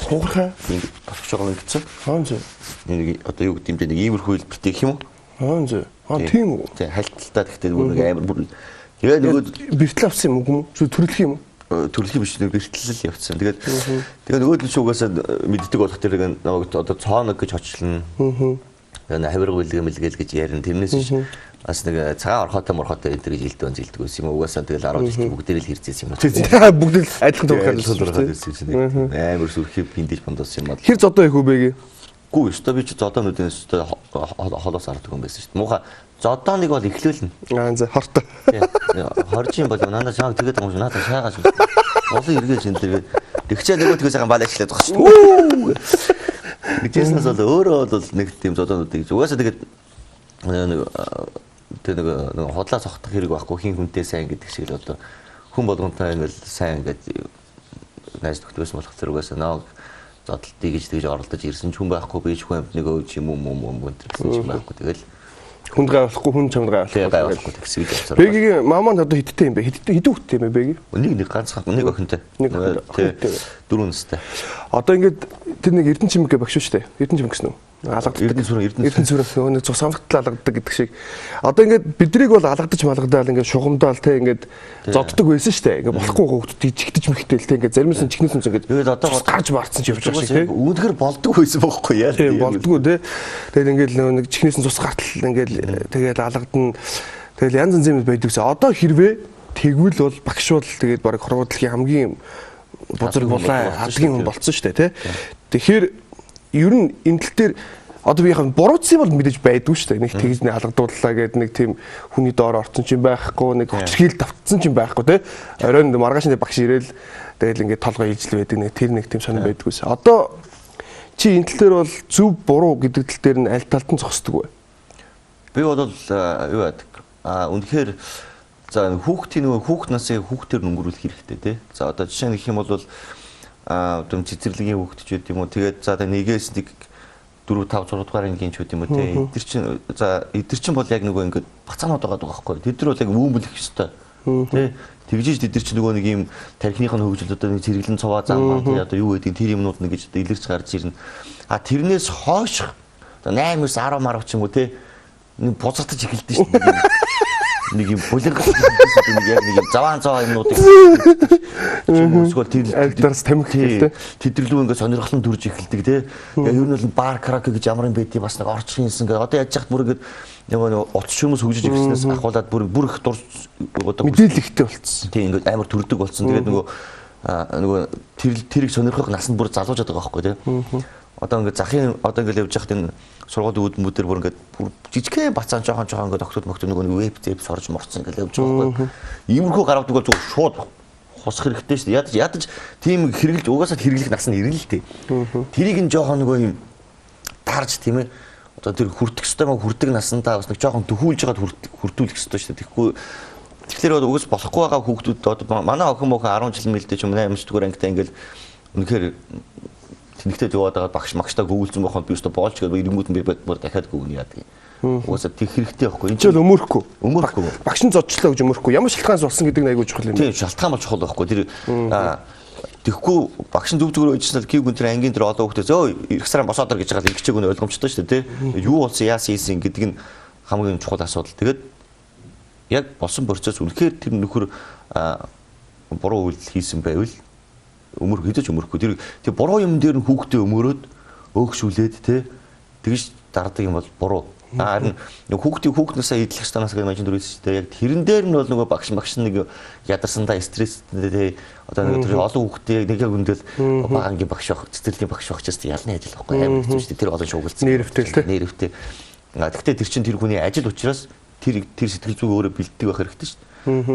Хугархай? Ингээд дотгош байгаа ингэсэн. Аа зөв. Нэг одоо юу гэдэг юм бэ? Нэг иймэрхүү хэлбэртэй гэх юм уу? Аа зөв. Аа тийм үү? Тийм хальталтаа гэхдээ бүр нэг амар бүр тэгээ нөгөө бэртэл авсан юм уу? Зөв төрөлх юм уу? Төрөлх биш нэг бэртэл л явцсан. Тэгээд тэгээ нөгөө л чи угаасаа мэддэг болох тэр нэг одоо цооног гэж хочлно. Тэгээ хавирга бэлгэ мэлгээл гэж ярина. Тэрнээс биш бас нэг цагаан орхотой морхотой энэ гэж илдвэн зилдэг байсан юм. Угаасаа тэгэл 10 жил бүгдээр л хэрцээсэн юм. Бүгд л адилхан турхаад байсан чинь амар сүрхий пиндэж бондоос юм бол. Хэр зодоо их үү бэ? Гүү өстой би чи зодоонуудын өстой холоос арддаг юм байсан шүү дээ. Муухай зодооныг бол эхлүүлнэ. Аа зэ хортой. Хорж юм бол надад чамайг тэгээд байгаа юм шиг надад шаагааш. Олон эргэж энэ тэгээд тэгчээ нөгөө тэгээс сайхан бал ажиллаад байгаа шүү дээ. Тэгжсэнээс бол өөрөө бол нэг тийм зодоонуудыг угаасаа тэгээд нэг тэр нэг худлаа цогтох хэрэг байхгүй хин хүнтэй сайн гэдэг шиг л одоо хүн болгонтой ингээл сайн ингээд найз нөхдөс болох тэр угаасаа ног зодтолтыг гэж тэгж оролдож ирсэн ч хүн байхгүй би ч хүн амтныг өөж юм уу юм уу гэсэн ч байхгүй тэгэл хүнд гайвахгүй хүн чамд гайвахгүй тэгсэн гэж явцаар. Бэгийн маманд одоо хэдтэй юм бэ? Хэдтэй хэдэн хүүхдтэй юм бэ Бэги? Нэг ганцхан нэг охинтой. Нэг охинтой. 4 настай. Одоо ингээд тэр нэг Эрдэнэ чимэг багш шүү дээ. Эрдэнэ чимэг гэсэн үү? Алгаддаг. Эрдэнэ сүрэн нэг цус амгтлал алгадаг гэдэг шиг. Одоо ингээд бидрийг бол алгадаж малгадаал ингээд шугамдаал те ингээд зоддог байсан шүү дээ. Ингээд болохгүй хүүхдүүд жигтэж мэгтэл те ингээд заримс нь чихнээс нь ингээд тэгээд одоо гарч марцсан ч явж байгаа шиг те. Үнэхээр болдгоо байсан байхгүй яа. Тийм болдгоо те. Тэгээд ингээд нэг чихнээс нь цус гартал ингээд тэгээд алгадна. Тэгээд янз янз юм байдаг гэсэн. Одоо хэрвээ тэгвэл бол багш бол тэгээд баг хорвоодлын хамгийн бузар булаа адгийн хүн болцсон шүү дээ те. Тэгэхээр ер нь энэ тал дээр одоо би яг бурууцсан бол мэдээж байдгүй шүү дээ. Нэг тэгж нэг алгадууллаа гэдэг нэг тийм хүний доор орсон ч юм байхгүй, нэг хүчрхийл давтсан ч юм байхгүй те. Оройн маргааш нэг багш ирээл тэгэл ингээд толгой ижил байдаг нэг тэр нэг тийм сонир байдгүйс. Одоо чи энэ тал дээр бол зөв буруу гэдэг тал дээр нь аль талд нь зогсдог вэ? Би бол юу яадаг. А үнэхээр за хүүхдийн нөгөө хүүхд насыг хүүхдээр өнгөрүүлэх хэрэгтэй те. За одоо жишээ нь гэх юм бол одоо цэцэрлэгийн хүүхд ч үт юм уу. Тэгээд за нэгээс нэг 4 5 6 дугаар ангийн ч үт юм уу те. Эдгэр чинь за эдгэр чинь бол яг нөгөө ингээд бацаанууд байгаа байхгүй. Тэд нар бол яг үүмбэлэх ёстой. Тэ. Тэгжиж тэд нар чинь нөгөө нэг юм тархиных нь хөгжил одоо нэг зэрэглэн цуваа зам ман тий одоо юу гэдгийг тэр юмнууд нэг гэж одоо илэрч гарч ирнэ. А тэрнээс хойш одоо 8 9 10 10 ч юм уу те нэг бузгатаж эхэлдэж шүү дээ. Нэг юм булангас нэг яг нэг юм заваан заваа юмнуудыг юм уу эсвэл тэр альдараас тамхи те тэдэрлүү ингээд сонирхол нь төрж эхэлдэг те. Яг ер нь бол бар караоке гэж ямар юм байдгийг бас нэг орчих юмсан ингээд одоо яаж яхад бүр ингээд нөгөө утас хүмүүс хөгжиж ирснээс ахуулаад бүр бүр их дур одоо мэдээлэл ихтэй болцсон. Тийм ингээд амар төрдөг болцсон. Тэгээд нөгөө тэр тэрийг сонирхох насанд бүр залуужаад байгаа байхгүй те. Одоо ингээд захын одоо ингээд явж байхад энэ сургуулийн үүдмүүдэр бүр ингээд бүр жижигхэн бацаан жоохон жоохон ингээд октод моктод нөгөө нэг веб зэп сорж морцсон ингээд явж байгаа байхгүй. Иймэрхүү гаравдаг бол зүгээр шууд хусах хэрэгтэй шүү дээ. Ядаж тийм хэрэглэж угаасаа хэрэглэх нас нь ирнэ л дээ. Тэрийг нь жоохон нөгөө юм дарж тийм ээ. Одоо тэр хүртэх ёстой маа хүрдэг насандаа бас нэг жоохон төхүүлж байгаад хүртүүлэх ёстой шүү дээ. Тэгэхгүй тэгэхээр угаас болохгүй байгаа хүүхдүүд одоо манай охин мохин 10 жил мэлдэж юм 8 дугаар ангитай ингээд үнэхээр тэнэгтэй яваад байгаа багш магштай гүйлцэн байхад би өстө боолч гэдэг ирэнгүүд нь би бүр дахиад гүгнэ яадаг. Угаасаа тех хэрэгтэй байхгүй. Энэ чинь өмөрөхгүй. Өмөрөхгүй. Багш нь зодчлоо гэж өмөрөхгүй. Ямар шалтгаанаас болсон гэдэг нь айгүй чухал юм. Тийм, шалтгаан бол чухал байхгүй. Тэр тэгэхгүй багш нь зүг зүгээр байжснаа кив гүн тэр ангийн тэр олон хүүхдээс өө их саран босоод ир гэж байгаа л ингэчээг нь ойлгомжтой шүү дээ, тий. Юу болсон, яасан хийсэн гэдэг нь хамгийн чухал асуудал. Тэгээд яг болсон процесс үнэхээр тэр нөхөр буруу үйлдэл хийсэн байвал Өмөрөх хэзээ ч өмөрөхгүй. Тэр буруу юм дээр нь хүүхдээ өмөрөөд өөгшүүлээд те тэгж дардаг юм бол буруу. Харин хүүхдийн хүүхднээсээ идэх станаас гэж мажин дөрөвс шүү дээ. Яг тэрэн дээр нь бол нөгөө багш нэг ядарсандаа стресстэй те одоо нэг тэр олон хүүхдээ нэг яг үндэл бага ангийн багш байх, цэцэрлэгийн багш байх ч гэсэн ялны ажил байхгүй амар хэцүү шүү дээ. Тэр олон шугалцсан. Нервтэй л те. Нервтэй. Гэхдээ тэр чинь тэр хүний ажил учраас тэр сэтгэл зүйг өөрөө бэлддэг байх хэрэгтэй шүү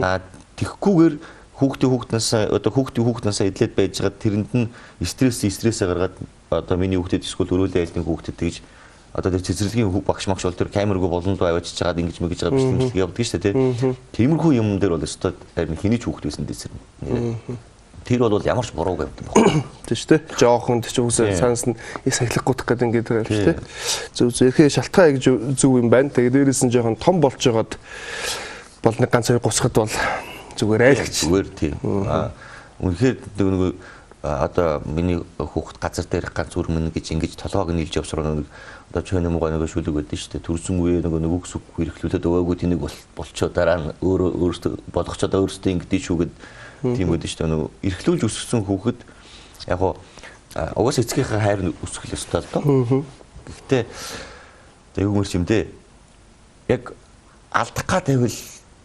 дээ. Тэгхгүйгээр хүүхдийн хүүхднээсээ одоо хүүхдийн хүүхднээсээ идлээд байж байгаа тэрэнд нь стрессээ гаргаад одоо миний хүүхдэд эсвэл өрөөлөө айлтны хүүхдэд тэгж одоо тэр цэцэрлэгийн багш магш бол тэр камергүй болон руу авчиж чагаад ингэж мэгж байгаа бичлэг явдаг шүү дээ тий. Тиймэрхүү юм дээр бол өстой харин хэний ч хүүхд байсан дэсэр. Тэр бол ямар ч бурууг юм байна. Тийм шүү дээ. Жохон ч үсээ цаанаас нь сахилах гутах гэдэг ингээд байгаа юм шүү дээ. Зөв зөв эрхээ шалтгаан гэж зөв юм байна. Тэгээд дээрээс нь жохон том болж байгаад бол нэг ганц хоёр гусахад бол зүгээр айл гэж. Зүгээр тийм. Үнэхээр нөгөө одоо миний хүүхэд газар дээрх ганц үрмэн гэж ингэж толгойг нийлж явсраа нэг одоо чойн муугаа нэг шүлэг байдсан шүү дээ. Төрсөн үе нөгөө нэг үгс үггүй эрхлүүлээд өгөөгүй тэнийг болчоо дараа нь өөрөө өөртөө болгочоо өөртөө ингэдэй шүү гэд тийм байдаг шүү дээ. Нөгөө эрхлүүлж өсгсөн хүүхэд яг гоо угаас эцгийнхээ хайр нь өсгөх ёстой л доо. Гэхдээ одоо юу гэмэр юм дээ. Яг алдах гад байвал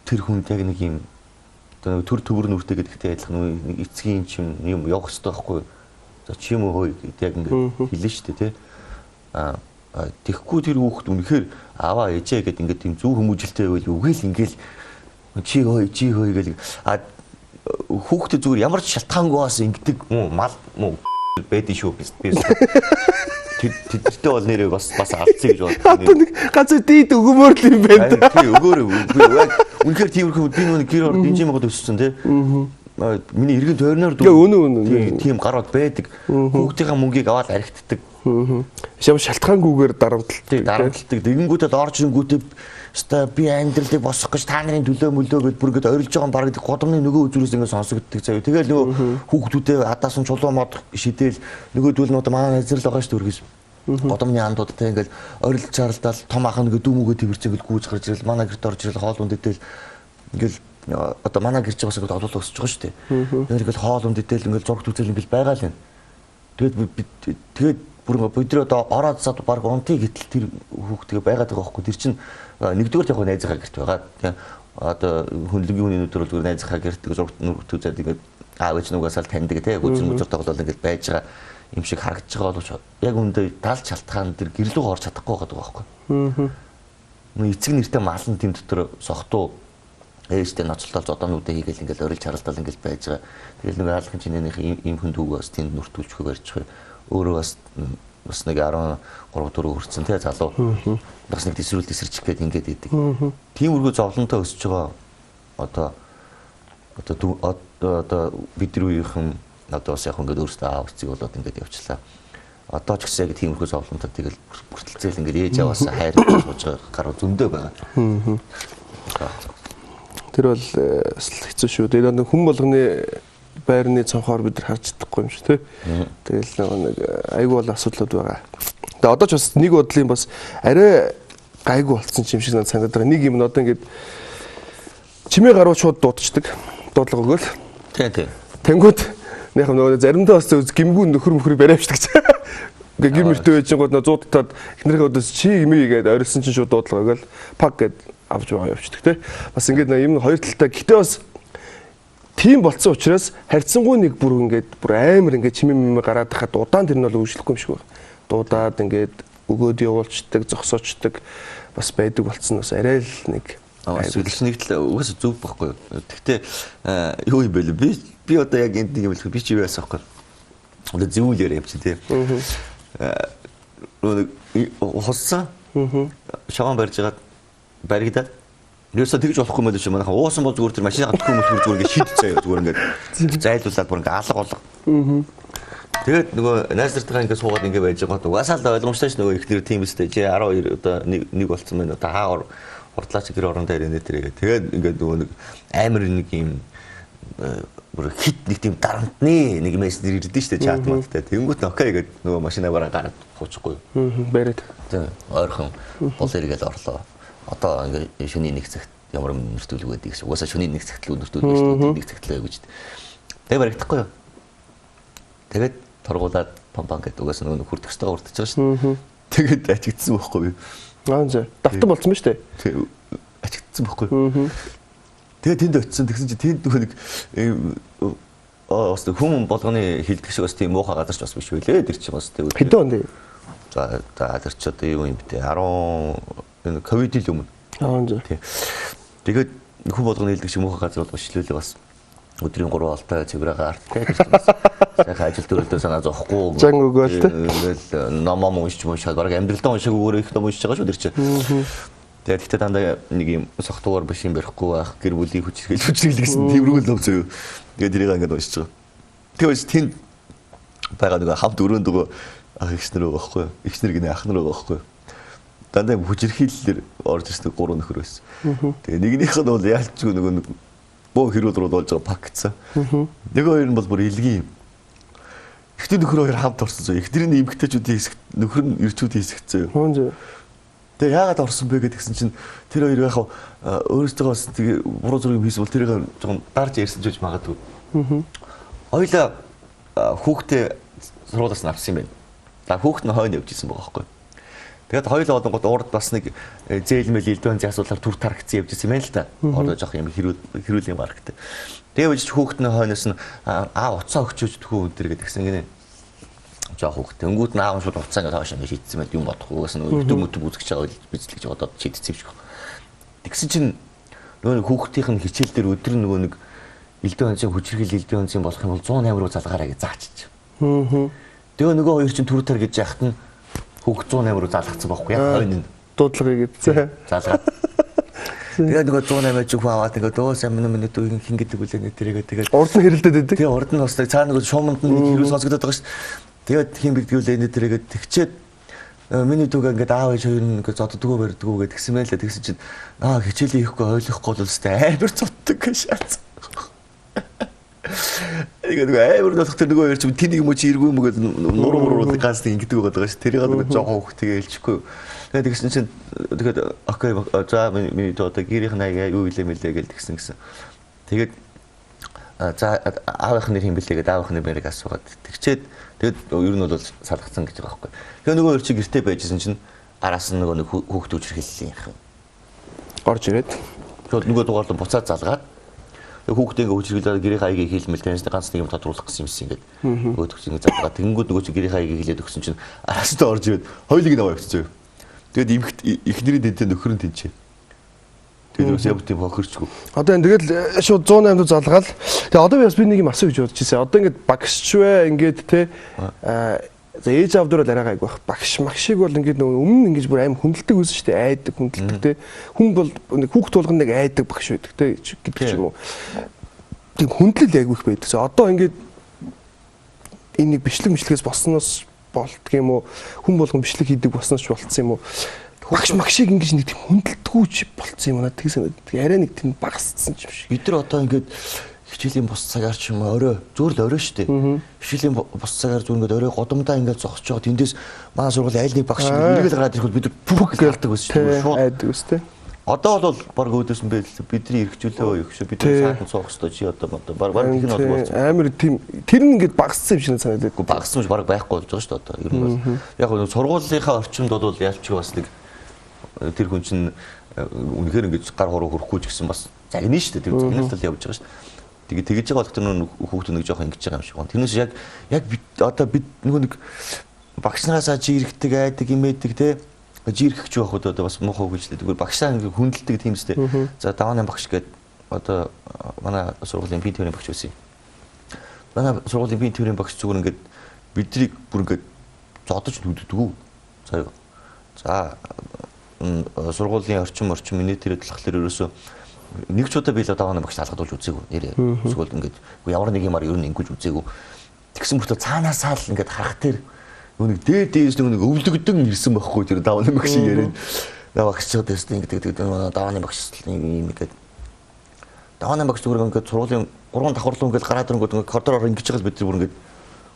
тэр хүнд яг нэг юм одоо нэг төр төвөр нүртэй гэдэгтэй адилхан нэг эцгийн чим юм явах ёстой байхгүй юу? За чи юм уу гэд яг ингээд хэлнэ шүү дээ тий. Тэгэхгүй тэр хүүхэд үнэхээр аваа ээжээ гэд ингээд тийм зөв хүмүүжилтэй байвал үгээл ингээл чи хөөе гэл хүүхдээ зүгээр ямар ч шалтгаангүй бас ингэдэг мал муу байдэн шүү би тэдэртэй бол нэрээ бас алдсан гэж бодлоо. Одоо нэг ганц дийд өгмөр л юм байна. Тийм өгөөрэй. Үнэхээр тиймэрхүү би нүг гэр орд динжим могод өссөн тий. Миний эргэн тойрноор үнэ. Тийм гарууд байдаг. Хүүхдийнхаа мөнгийг аваад архитдаг. Ямар шалтгаангүйгээр дарамталдаг. Дарамталдаг. Тэгэнгүүтээ орж ирэнгүүтээ өстой би амьдралыг босгох гэж та нарын төлөө мөлөө гэд бүр ингээд орилж байгаа юм баг годомны нөгөө үзүүрээс ингээд сонсогддог заяа. Тэгэл нөгөө хүүхдүүдээ адаасан чулуу мод шидээл нөгөөдөл нь одоо манай найзрал байгаа шүү дээ үргэж. Годомны андуудтай ингээд орилж чаралдаал том ах нэг дүүмүүгээ тэрвэрч ингээд гүйж гарч ирэл манай гэрт орж ирэл хоол унд идэл ингээд одоо манай гэр чи бас ингээд олол өсөж байгаа шүү дээ. Тэгээд ингээд хоол унд идэл ингээд зураг үзэл ингээд байгаа л юм. Тэгээд тэгээд бүр бид нар одоо ороод зад баг унтыг гэтэл тэр хүүхдгээ байгаад байгаа байхгүй. Тэр чинь нэгдүгээр яг найзынхаа гэрт байгаа. Тийм одоо хөндлөнгийн хүний нүдээр бол зүгээр найзынхаа гэрт зураг нүрт үзээд ингээд аав ээж нугасаал таньдаг тийм гүзэр мүзэр тоглоол ингээд байж байгаа юм шиг харагдаж байгаа боловч яг үүндээ дал шалтгаан тэр гэрлүүг орж чадахгүй байгаа байхгүй. Нөө эцэг нэртэй малан тэм дотор сохтуу ээжтэй ноцолтол зодоонуудаа хийгээл ингээл орилж харалдаал ингээл байж байгаа. Тэгэл нэг хаалхын чинээнийх ийм хүн дүүг бас тэнд нүртүүлчихгүй барьчих. Өөрөө бас нэг 13 4 хүрсэн те залуу. Бас нэг тэсрүүл тэсэрчих гээд ингээд идэг. Тиймэрхүү зовлонтой өсөж байгаа одоо одоо бидний үеийнхэн одоо бас яг ингээд өөрсдөө аав эцэг болоод ингээд явчлаа. Одоо ч гэсэн яг тиймэрхүү зовлонтой тэгэл бүртэлцээл ингээд ээж аваасаа хайр сууж байгаа гаруу зөндөө байгаа. Тэр бол бас хэцүү шүү. Тэгээд хүн болгоны байрны цонхоор бид нар харж чадахгүй юм шиг тий. Тэгэл нэг айгүй бол асуудлууд байгаа. Тэгээ одоо ч бас нэг бодлын бас арай гайгүй болцсон юм шиг надад санагдаад байгаа. Нэг юм нь одоо ингээд чимээ гаруй шууд дуудчихдаг. Дуудлага өгөөл. Тий, тий. Тэнгүүд яг нөгөө заримдаа бас гимгүү нөхөр мөхрийг бариавчдаг ч. Ингээ гим мөртөө ээжингууд нөө 100 татаад эхнэрийнхээ өдөөс чи гимээ гээд орилсон чинь шууд дуудлага өгөөл пак гээд авч байгаа явчихдаг тий. Бас ингээд юм хоёр талтай. Гэтэ бас тийм болцсон учраас харьцангуй нэг бүр ингээд бүр амар ингээд чимээ мэмээ гараад хахад удаан тэр нь бол үйлчлэхгүй юм шиг байна. Дуудаад ингээд өгөөд явуулцдаг, зогсоочдаг бас байдаг болцсон бас арай л нэг нэг тал угаасаа зөв байхгүй юу. Гэхдээ юу юм бэ лээ? Би одоо яг энд нэг юм хэлэх би чи юу яасан байхгүй. Одоо зөвүүл яриа юм чи тий. Нэг хоссон. Шаван барьж байгаад баригдаад ерөөсөө тэгж болохгүй юм байл чи манайхан уусан бол зүгээр тэр машины гатгүй мөлхөр зүгээр ингээд шидчихээ зүгээр ингээд зайлуулаад бүр ингээд алга болго. Тэгээд нөгөө найз нартайгаа ингээд суугаад ингээд байж байгаа угаасаа л ойлгомжтой ш нөгөө ихнэр тийм өстэй чи 12 одоо нэг болцсон байна одоо хаагаар хурдлаач гэр орон дээр инээ тэрээ. Тэгээд ингээд нөгөө нэг амар нэг юм бүр хит нэг тийм дарамтны нэг мессеж ирдэ штэ чат маттай. Тэнгүүт нь окей гэд нөгөө машинаа бараа гараад хуучихгүй. Бариад. Тийм ойрхон бол эргээл орлоо. Одоо ингээд шөнийн нэг цагт ямар нэртүүлэг байдаг гэсэн. Угаасаа шөнийн нэг цагт л нэртүүлэг шүү дээ. Нэг цагт л гэж. Тэгээ баригдахгүй юу? Тэгээд торгуулаад пам пам гэдэг угаасаа нөгөө хүртэх ёстойгоо хүртэж байгаа шүү дээ. Тэгээд ачигдсан байхгүй юу? Аа зэ. Давтан болцсон ба шүү дээ. Тэг ачигдсан байхгүй юу? Тэгээд тэнд очисон тэгсэн чинь тэнд нөгөө нэг бас хүн болгоны хилдэг шиг бас тийм муухай газар ч бас биш байлээ. Тэр чинь бас тэг. Хэдэн онд? За тэр чи одоо юу юм бэ? 10 энэ ковидын өмнө. Аа зэ. Тэгээд хүн болгоны хилдэг шиг муухай газар бол биш лээ бас. Өдрийн 3 олтой цэврээ гарттай тэр чинь бас сайхан ажил төрөлдөө санаа зовхгүй. Зан өгөөл тэ. Ингээл ном уншиж муншаад бараг амьдралдаа уншааг өөрөө их ном уншиж байгаа шүү тэр чинь. Тэгээд гэхдээ дандаа нэг юм согтуугаар биш юм барихгүй байх, гэр бүлийн хүчирхийлэл хүчирхийлэл гэсэн тиймэрхүү ном зөө. Тэгээд тэрийг ингээд уншиж байгаа. Тэгээд тэнд байгаа нэг хамт өрөөнд нөгөө ах эгч нар байгаа байхгүй юу? Эгч нар гинэ ах нар байгаа байхгүй юу? Дандаа хүчирхийллээр орж ирсэн гурван нөхөр байсан. Тэгээ нэгнийх нь бол яалчгүй нөгөө нэг бөө хэрүүл рүү болж байгаа пак гэсэн. Нөгөө хоёр нь бол бүр илгийн юм. Эхний нөхөр хоёр хамт орсон зөө. Эхнэр нь эмгтээчүүдийн хэсэгт, нөхөр нь эрчүүдийн хэсэгт зөө. Тэгээ яагаад орсон бэ гэдгсэн чинь тэр хоёр яг өөрөөсөө бас тэгээ буруу зүрх юм хийсэн бол тэрийг жоохон дарж ярьсан ч гэж магадгүй. Хоёлаа хүүхдээ сургуулиас нь авсан юм байна. За хүүхд нь хойно явж исэн байгаа байхгүй. Тэгээд хоёулаа одонгод урд бас нэг зээл мэл элдвэн зэн асуудлаар түр тарагцсан явж исэн юм байна л та. Одоо жоох юм хэрүүл юм гарагтай. Тэгээд үжиж хүүхд нь хойноос нь аа уцаа өгчөөж тхүү өнтер гэдгсэн гинэ. Жоох хүүхд. Тэнгүүд нь аав шууд уцаа ингээд хойш ингээд шийдсэн байт юм бодохгүй. Угаас нөгөө YouTube мөтөв үзэж байгаа биз л гэж бодоод шийдсэн юм шиг. Тэгсэн чинь нөгөө хүүхдийнх нь хичээл дээр өдөр нөгөө нэг элдвэн онцын хүчирхийл элдвэн онцын болох юм бол 108 руу залгаарай гэж заачиж. Тэгээ нөгөө хоёр чинь түр тар гэж яхад нь хүүхд 108 руу залгацсан байхгүй яг хойно нь дуудлагыг гэдсэн. Залгаад. Тэгээ нөгөө 108 жиг хүн аваад ингээд өө сайн минь дүү хин гэдэг үлээ нэ тэрийгээ тэгээд урд нь хэрэлдээд байдаг. Тэгээ урд нь бас цаана нөгөө шууманд нь нэг хэрүүл сонсогдоод байгаа шүү. Тэгээд хин бигдгүүлээ нэ тэрийгээ тэгчээд миний дүүг ингээд аав ээж хоёр нь ингээд зоддгоо барьдгүү гэдэг тэгсэн байлаа. Тэгсэн чинь аа хичээлээ хийхгүй ойлгохгүй бол өстэй амар зоддог гэж шаацсан. Тэгээд нөгөө амар болох тэр нөгөө хоёр чинь тэнийг юм уу чи эргүй юм уу гэдэг нуруу муруу ганц нэг ингэдэг байгаа шүү. Тэрийг нөгөө жоохон хүүхд тэгээ хэлчихгүй. Тэгээд тэгсэн чинь тэгээд окей за миний одоо гэрийнх нь аяа юу илээ мэлээ гэж тэгсэн гэсэн. Тэгээд за аавынх нь нэр хэм бэлээ гэдэг аавынх нь нэрийг асуугаад тэгчээд тэгээд ер нь бол салгацсан гэж байгаа байхгүй. Тэгээ нөгөө хоёр чинь гэртээ байжсэн чинь араас нь нөгөө нэг хүүхд хүчирхийллийн юм орж ирээд тэгээд нөгөө дугаарлан буцаад залгаад хүүхдээ ингээ хүчирхийлээд гэрийн хаягийг хийлмэл таньс ганц нэг юм тодруулах гэсэн юмсэн ингээд нөгөөдөг чинь ингээ залгаад тэнгүүд нөгөө чинь гэрийн хаягийг хийлээд өгсөн чинь араастаа орж ирээд хоёулыг наваа явчихсан. Тэгээд эмхт эхнэрийн тэнцээ нөхөр нь тэнцээ. Тэгээд бас яг тийм хохирчгүй. Одоо энэ тэгэл шууд 108 руу залгаал. Тэгээ одоо би бас би нэг юм асуу гэж бодож ирсэн. Одоо ингээд багшч вэ ингээд те за ээж аав дээр бол арай гайгүй байх. Багш магшиг бол ингээд нөгөө өмнө ингэж бүр аим хүндэлдэг байсан шүү дээ. Айдаг хүндэлдэг те. Хүн бол нэг хүүхд тулган нэг айдаг багш байдаг те гэдэг ч юм уу. Тийм хүндлэл айгүй их байдаг. Одоо ингээд энэ нэг бичлэг мичлэгээс болсноос болдго юм уу? Хүн болгон бичлэг хийдэг болсноос ч болцсон юм уу? Багш магшиг ингэж нэг тийм хүндэлдэггүй болцсон юм уу? Надад тэгсэн. Арай нэг тийм багассан юм шиг. Бид нар одоо ингээд хичээлийн бус цагаар ч юм уу орой зүгээр л орой шүү дээ. Хичээлийн бус цагаар зүгээр ингээд орой годомдоо ингээд зогсож байгаа. Тэндээс манай сургуулийн аль нэг багш ингээд эргэл гараад ирэхэд бид нар пүх гэж гардаг байсан шүү дээ. Шууд айдаг ус тээ. Одоо бол баг өөдөөс нь байл бидний эрхчлөө юу шүү. Бид сайхан суух ёстой чи одоо баг баг их нь бол болсон. Амар тийм тэр нь ингээд багассан юм шиг санагдаад. Үгүй багассан ч баг байхгүй болж байгаа шүү дээ одоо. Ер нь бол яг нь сургуулийнхаа орчинд бол ялчгүй бас нэг тэр хүн чинь үнэхээр ингэж гар хуруу хөрөхгүй ч гэсэн бас загна шүү дээ. Тэр загналал явж байгаа шүү дээ. Тэгээ тэгэж байгаа болох тэр хүүхдүүд нэг жоохон ингэж байгаа юм шиг байна. Тэрнээс яг яг бид одоо бид нөгөө нэг багш нараасаа чи иргэдэг айдаг имээдэг те жирхэгч байх үед одоо бас муухай үг хэлжлээ. Тэгвэл багшаа ингээ хүндэлдэг тийм үстэй. За давааны багш гээд одоо манай сургуулийн бие төвийн багш байсан юм. Манай сургуулийн бие төвийн багш зүгээр ингээд бидрийг бүр ингээд зодож нүддэггүй. За за сургуулийн орчин миний тэр болохоор ерөөсөө нэг ч удаа би л давааны багш алгадуулж үзээгүй. Нэрээ. Эсвэл ингээд ямар нэг юмар ер нь ингэж үзээгүй. Тэгсэн мөртөө цаанаасаа л ингээд харах тэр нэг дээд дээс нэг өвлөгдөн ирсэн байхгүй тэр давааны багш яриад. Наа багш ч одоо өстө ингээд гэдэг давааны багш нэг юм ингээд давааны багш зүгээр ингээд сургуулийн гурван давхар руу ингээд гараад ирэнгүүт ингээд коридороор ингэж байгаа л бид бүр ингээд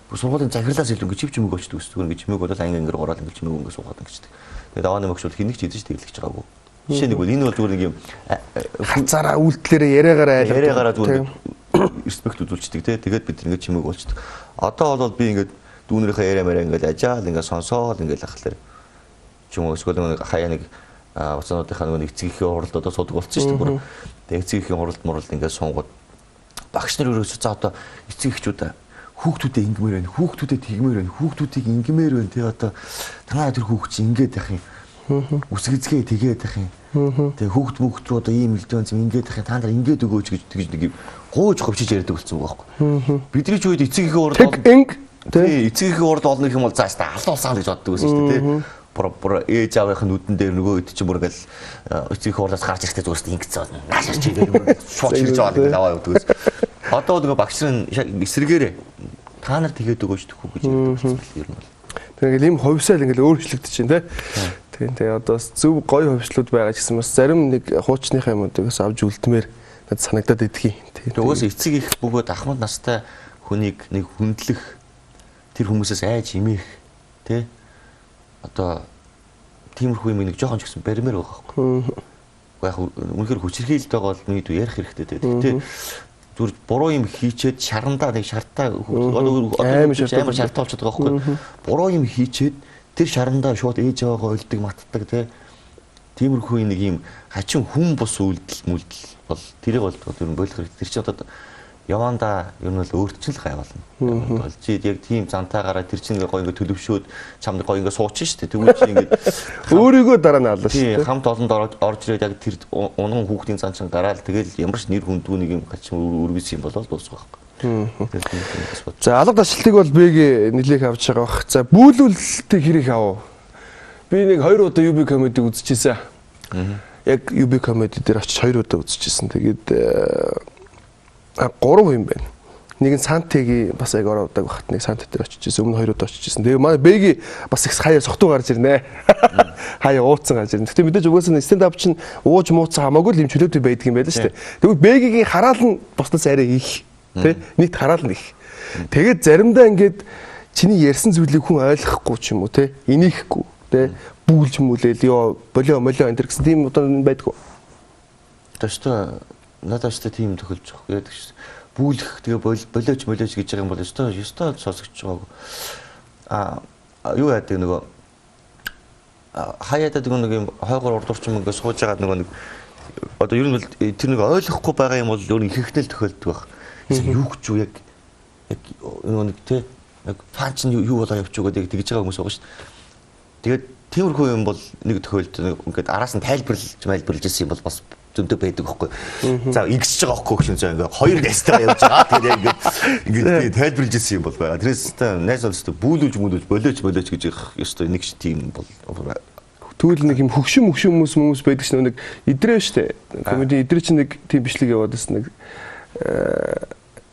бүр сургуулийн захирлаас илүү ингээд чив чимээг очдөг ус зүгээр ингээд чимээг болол анги ингээд гураад ингээд чимээг ингээд суугаад ингэждэг. Тэгээд давааны багш бол хэнийг ч идэж тэглэж байгаагүй. Жишээ нэг бол энэ бол зүгээр нэг юм хазаараа үйлдэлээрээ яриагаараа айлгаа яриагаараа зүгээр респект үзүүлчихдэг те. Тэгээд бид ингээд чимээг болчдөг. Одоо бол би ингээд дүүнэрийнхээ яриа мэрэ ингээд ажаал ингээд сонсоол ингээд ахлаар ч юм уу эсвэл нэг хаяа нэг уцаануудынхаа нөгөө эцэг эхийн хуралд одоо суудаг болсон шүү дээ. Бүр тэгээ эцэг эхийн хуралд муралд ингээд суунгууд багш нар ерөөсөө за одоо эцэг эхчүүдээ хүүхдүүдээ ингэмээр байна, хүүхдүүдээ тэгмээр байна, хүүхдүүдийг ингэмээр байна. Тэгээ одоо танаа тэр хүүхд чи ингээд явах юм. Үсгэцгээ тэгээд явах юм. Тэгээ хүүхд мөхт рүү одоо ийм элдвэн зэм ингээд явах юм. Та нар ингээд өгөөч гэж тэгж нэг юм гууж говчиж яриадаг болсон байгаа байхгүй. Бидний ч үед эцэг эхийн хуралд тий эцэг эхийн хуралд олно гэх юм бол зааш та алуулсан гэж боддог байсан шүү дээ тий. Бүр ээж аавынх нь нүдэн дээр нөгөө хэд чинь бүр ингээл эцэг эхийн хурлаас гарч ирэхдээ зүгээр ингэсэн наашаар чи ингээд шууд чирж аваад ингээд аваа явдаг гэсэн. Одоо нөгөө багш нар эсрэгээрээ та нар тэгээд өгөөч тэхүү гэж ярьдаг болсон бэл ер нь бол. Тэгэхээр ингээл ийм хувьсаал ингээл өөрчлөгдөж чинь тий. Тийм тэгээ одоо бас зөв гоё хувьслууд байгаа ч гэсэн бас зарим нэг хуучныхаа юмнуудыг бас авч үлдмээр надад санагдаад идэх юм. Тийм. Угаасаа эцэг их бөгөөд ахмад настай хүнийг нэг хүндлэх тэр хүмүүсээс айж имэх тий одоо тиймэрхүү юм нэг жоохон ч гэсэн баримаар байгаа байхгүй. Яг үнэхээр хүчирхийлэлт байгаа бол нэг ярих хэрэгтэй тий. Гэхдээ зүгээр буруу юм хийчээд шарандаа нэг шартаа одоо амар шартаа болчиход байгаа байхгүй. Буруу юм хийчээд тэр шарандаа шууд ээж аваагаа уйлдаг матдаг тий. Тиймэрхүү нэг юм хачин хүн бус үйлдэл мүлдэл бол тэрийг бол ер нь болох хэрэгтэй. Тэр чинь одоо явандаа ер нь бол өөрт чинь л гай болно. Бол чи яг тийм зантаа гараа тэр чинь ингээ гоё ингээ төлөвшөөд чамд гоё ингээ суучин шүү дээ. Тэгвэл чи ингээ өөрийгөө дараа нь ална шүү дээ. Хамт олонд орж ирээд яг тэр унан хүүхдийн зан чинь гараал тэгэл ямар ч нэр хүндгүй нэг юм хачин өргөс юм болол дуусах байхгүй. За алга дашлтыг бол бэг нэлээх авч байгаа бах. За бүүлүүлэлтийг хэрэг авав. Би нэг 2 удаа UB comedy үзчихсэн. Яг UB comedy дээр очиж 2 удаа үзчихсэн. Тэгээд 3 юм байна. Нэг нь Сантегийн бас яг ороодаг багт нэг Санте дээр очиж ирсэн. Өмнө 2 удаа очиж ирсэн. Тэгээ манай Бэги бас их хаяа сохтуу гарч ирнэ. Хаяа ууцсан гарч ирнэ. Гэтэ мэдээж угаасаа stand up чинь ууж мууцсан хамаагүй л юм чөлөөтэй байдаг юм байл шүү дээ. Тэгвэл Бэгигийн хараал нь бусдаас арай их. Тэ? Нийт хараал нь их. Тэгээд заримдаа ингээд чиний ярьсан зүйлийг хүн ойлгохгүй ч юм уу тэ? Инехгүй тэ? Бүүлж мүлээл ёо болио молио энэ гэсэн тийм удаа байдгүй. Тэстэ надад ч тийм тохиолж байгаа. Яг шүү. Бүүлэх тэгээ болооч молооч гэж байгаа юм бол ёстой сонсогдож байгааг. Аа юу яадаг нөгөө хаяадад нэг юм хойгоор урдуурчин ингээ сууж байгаа нөгөө нэг одоо ер нь бол тэр нэг ойлгохгүй байгаа юм бол ер нь ихэнхдээ л тохиолддог байх. Юу гэж юу яг нөгөө нэг тэ яг панч нь юу болоо явчих уу гэдэг тэгж байгаа хүмүүс байгаа шүү. Тэгээд тиймэрхүү юм бол нэг тохиолдол ингээд араас нь тайлбарлаж майлбарлаж ирсэн юм бол бас зөндөө байдаг байхгүй. За ингэсэж байгаа байхгүй гэх юм заа ингээ хоёр найзтайгаа явж байгаа. Тэгээд ингээд ингээд тайлбарлаж ирсэн юм бол байгаа. Тэрээс найз олстой бүүлүүлж мүлүүлж болооч болооч гэж ёстой нэг ч тийм бол тэгвэл нэг юм хөгшин мөгшин хүмүүс байдаг ч нэг идрээ штэ. Комеди идрээ чинь нэг тийм бичлэг яваад байсан нэг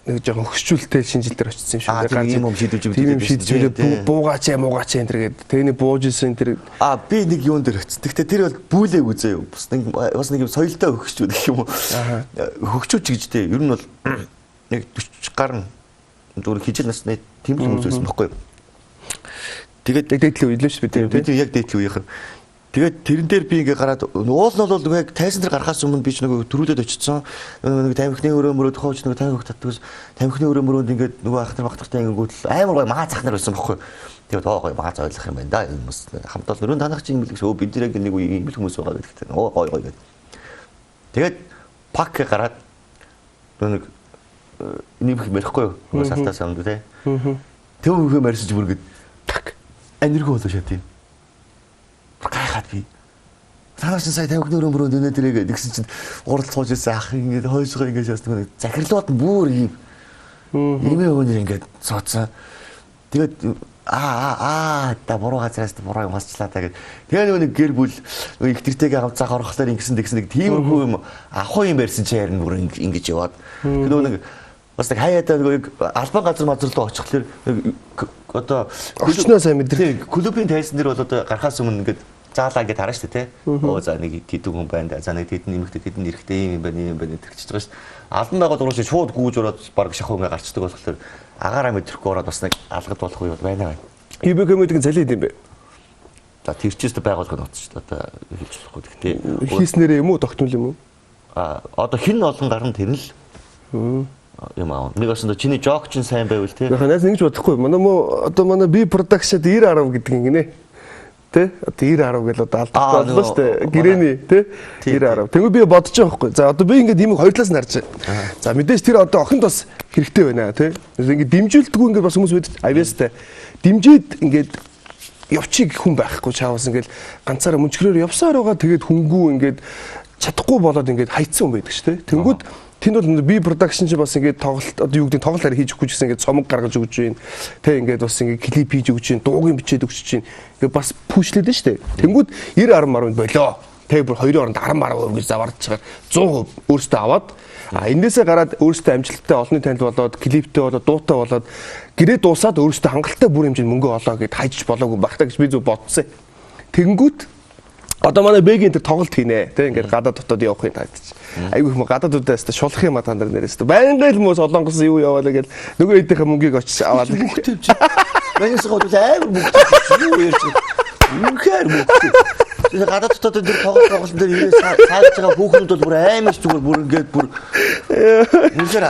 нэг жоохон хөгшчүүлтэй шинэ жил дээр очсон юм шиг. Тийм юм шийдвэж тийм юм шийдвэж буугаач муугаач энэ төр гээд тэрний бууж исэн тэр би нэг юун дээр очсон. Гэхдээ тэр бол бүүлээг үзээ юу. Бас нэг юм соёлтой хөгшчүүд гэх юм уу. Хөгшчүүч гэж дээ. Ер нь бол нэг 40 гаруй зүгээр хижил насны тийм л хүмүүс байсан байхгүй юу. Тэгээд яг дээдлийн үе л шүү дээ. Бид яг дээдлийн үеийнх нь. Тэгээд тэрэн дээр би ингээ гараад уул нь бол яг тайзан дээр гарахаас өмнө би ч нөгөө төрүүлээд очсон. Нэг тамхины өрөө мөрөө тухайч нөгөө тамхи татдаг. Тамхины өрөө мөрөөнд ингээд нөгөө ах нар багтартай ингэнгүүт амар гоё маа цах нар байсан байхгүй. Тэгээд оо гоё маа ойлгох юм байна да. Энэ хүмүүс хамт олон өрөө танах чинь юм бэл гэсэн. Өө бид нар яг нэг үе юм л хүмүүс байгаа гэдэгт. Оо гоё гоё гэдэг. Тэгээд пак гараад нөгөө нэг нэмэх ярихгүй юу? Нөгөө салтаас амд тий. Тэр үхэ марьсан ч бүр ингээд так аниргүй болоо шат юм. Гайхаад би. Танаа чинь сая тамхины өрөө мөрөөнд өнөө дээрээ гэсэн чинь гурал сууж ирсэн ах ингээд хойшгоо ингээд шаасан нэг захирлууд нь бүр ийм имээ өнөр ингээд сууцсан. Тэгээд та буруу газараас буруу юм хасчлаа та гэд. Тэгээ нөгөө нэг гэр бүл нөгөө их тэртэйгээ хамт зах орохлоор ингэсэн тэгсэн нэг тиймэрхүү юм ахуй юм ярьсан чи харин бүр ингэж яваад. Нөгөө нэг бас нэг хаяадаа нөгөө албан газар мазар руу очихлоор нэг одоо орчноо сайн мэдрэх. Клубын тайзан дээр бол одоо гарахаас өмнө ингээд заалаа ингээд харна шүү дээ, тэ. Оо за нэг тэдэн хүн байна да. За нэг тэдэн нэмэгтэй, тэдэн эрэгтэй юм байна, юм байна гэдэг ч байгаа шүү. Албан байгууллага руу шууд гүүж ороод баг шахуу ингээд гарчдаг болохоор агаараа мэдрэхгүй ороод бас нэг алгад болох үе бол байна. UB comedy-г залид юм бэ? За тэр чигт байгууллага нууц шүү дээ. Одоо хэлж болохгүй. Гэхдээ хийснээрээ юм уу, тогтмол юм уу? А одоо хэн олон гарна тэр нь л. юм аа. Нэг осондоо чиний joke чинь сайн байвал тий. Яг найз ингэж бодохгүй. Манай мө одоо манай би production 90 10 гэдэг ингэнэ. Тэ? Одоо 90 10 гэл одоо алдахгүй боллоо шүү дээ. Гэрээний тэ? 90 10. Тэгвэл би бодож байгаа байхгүй. За, одоо би ингээд ийм хоёр талаас нь харж байгаа. За, мэдээж тэр одоо охинд бас хэрэгтэй байна тэ. Ингээд дэмжүүлдэггүй ингээд бас хүмүүс байдаг. Авьяастай. Дэмжиж ингээд явчих хүн байхгүй чаавас ингээд ганцаараа мөнчгөрөөр явсаар байгаа, тэгээд хөнгүү ингээд чадахгүй болоод ингээд хайцсан хүн байдаг шүү дээ. Тэнгүүд тэнд бол би production чи бас ингээд тоглолт, одоо юу гэдэг, тоглолт арай хийж өгөхгүй гэсэн ингээд цомог гаргаж өгч байна. Тэ, ингээд бас ингээд клип хийж өгч байна, дуугийн бичээд өгч чинь. Ингээд бас push лээд шүү дээ. Тэнгүүд 90 10 10 болоо. Тэ, бүр хоёрын оронд 10 10% гэж заварч чагаар 100% өөртөө аваад, а энээсээ гараад өөртөө амжилттай, олонний танил болоод, клиптэй болоод, дуутай болоод, гэрээ дуусаад өөртөө хангалттай бүр хэмжээнд мөнгө олоо гэд хайж болоогүй байх та гэж би зөв бодсон. Тэгэнгүүт одоо манай Бэгийн тэр тоглолт хийнэ. Тэ, ингээд гадаад дотоод явахын таад чи. Айгүй их гадаадуудаас та шулах юм а та нар нэрээс. Байнгын л мөн Солонгос юу яваалаа гэл нөгөө хэдийнхээ мөнгийг очиж аваад. Мөнгөтэй чи. Манайс гол амар мөнгөтэй. Юу ярьж байгаа. Үнэхээр мөнгөтэй. Тэгээ гадаад дотоод тэр тоглолт дээр ирээ сааж байгаа хүүхнүүд бол бүр амар зүгээр бүр ингээд бүр үнэхээр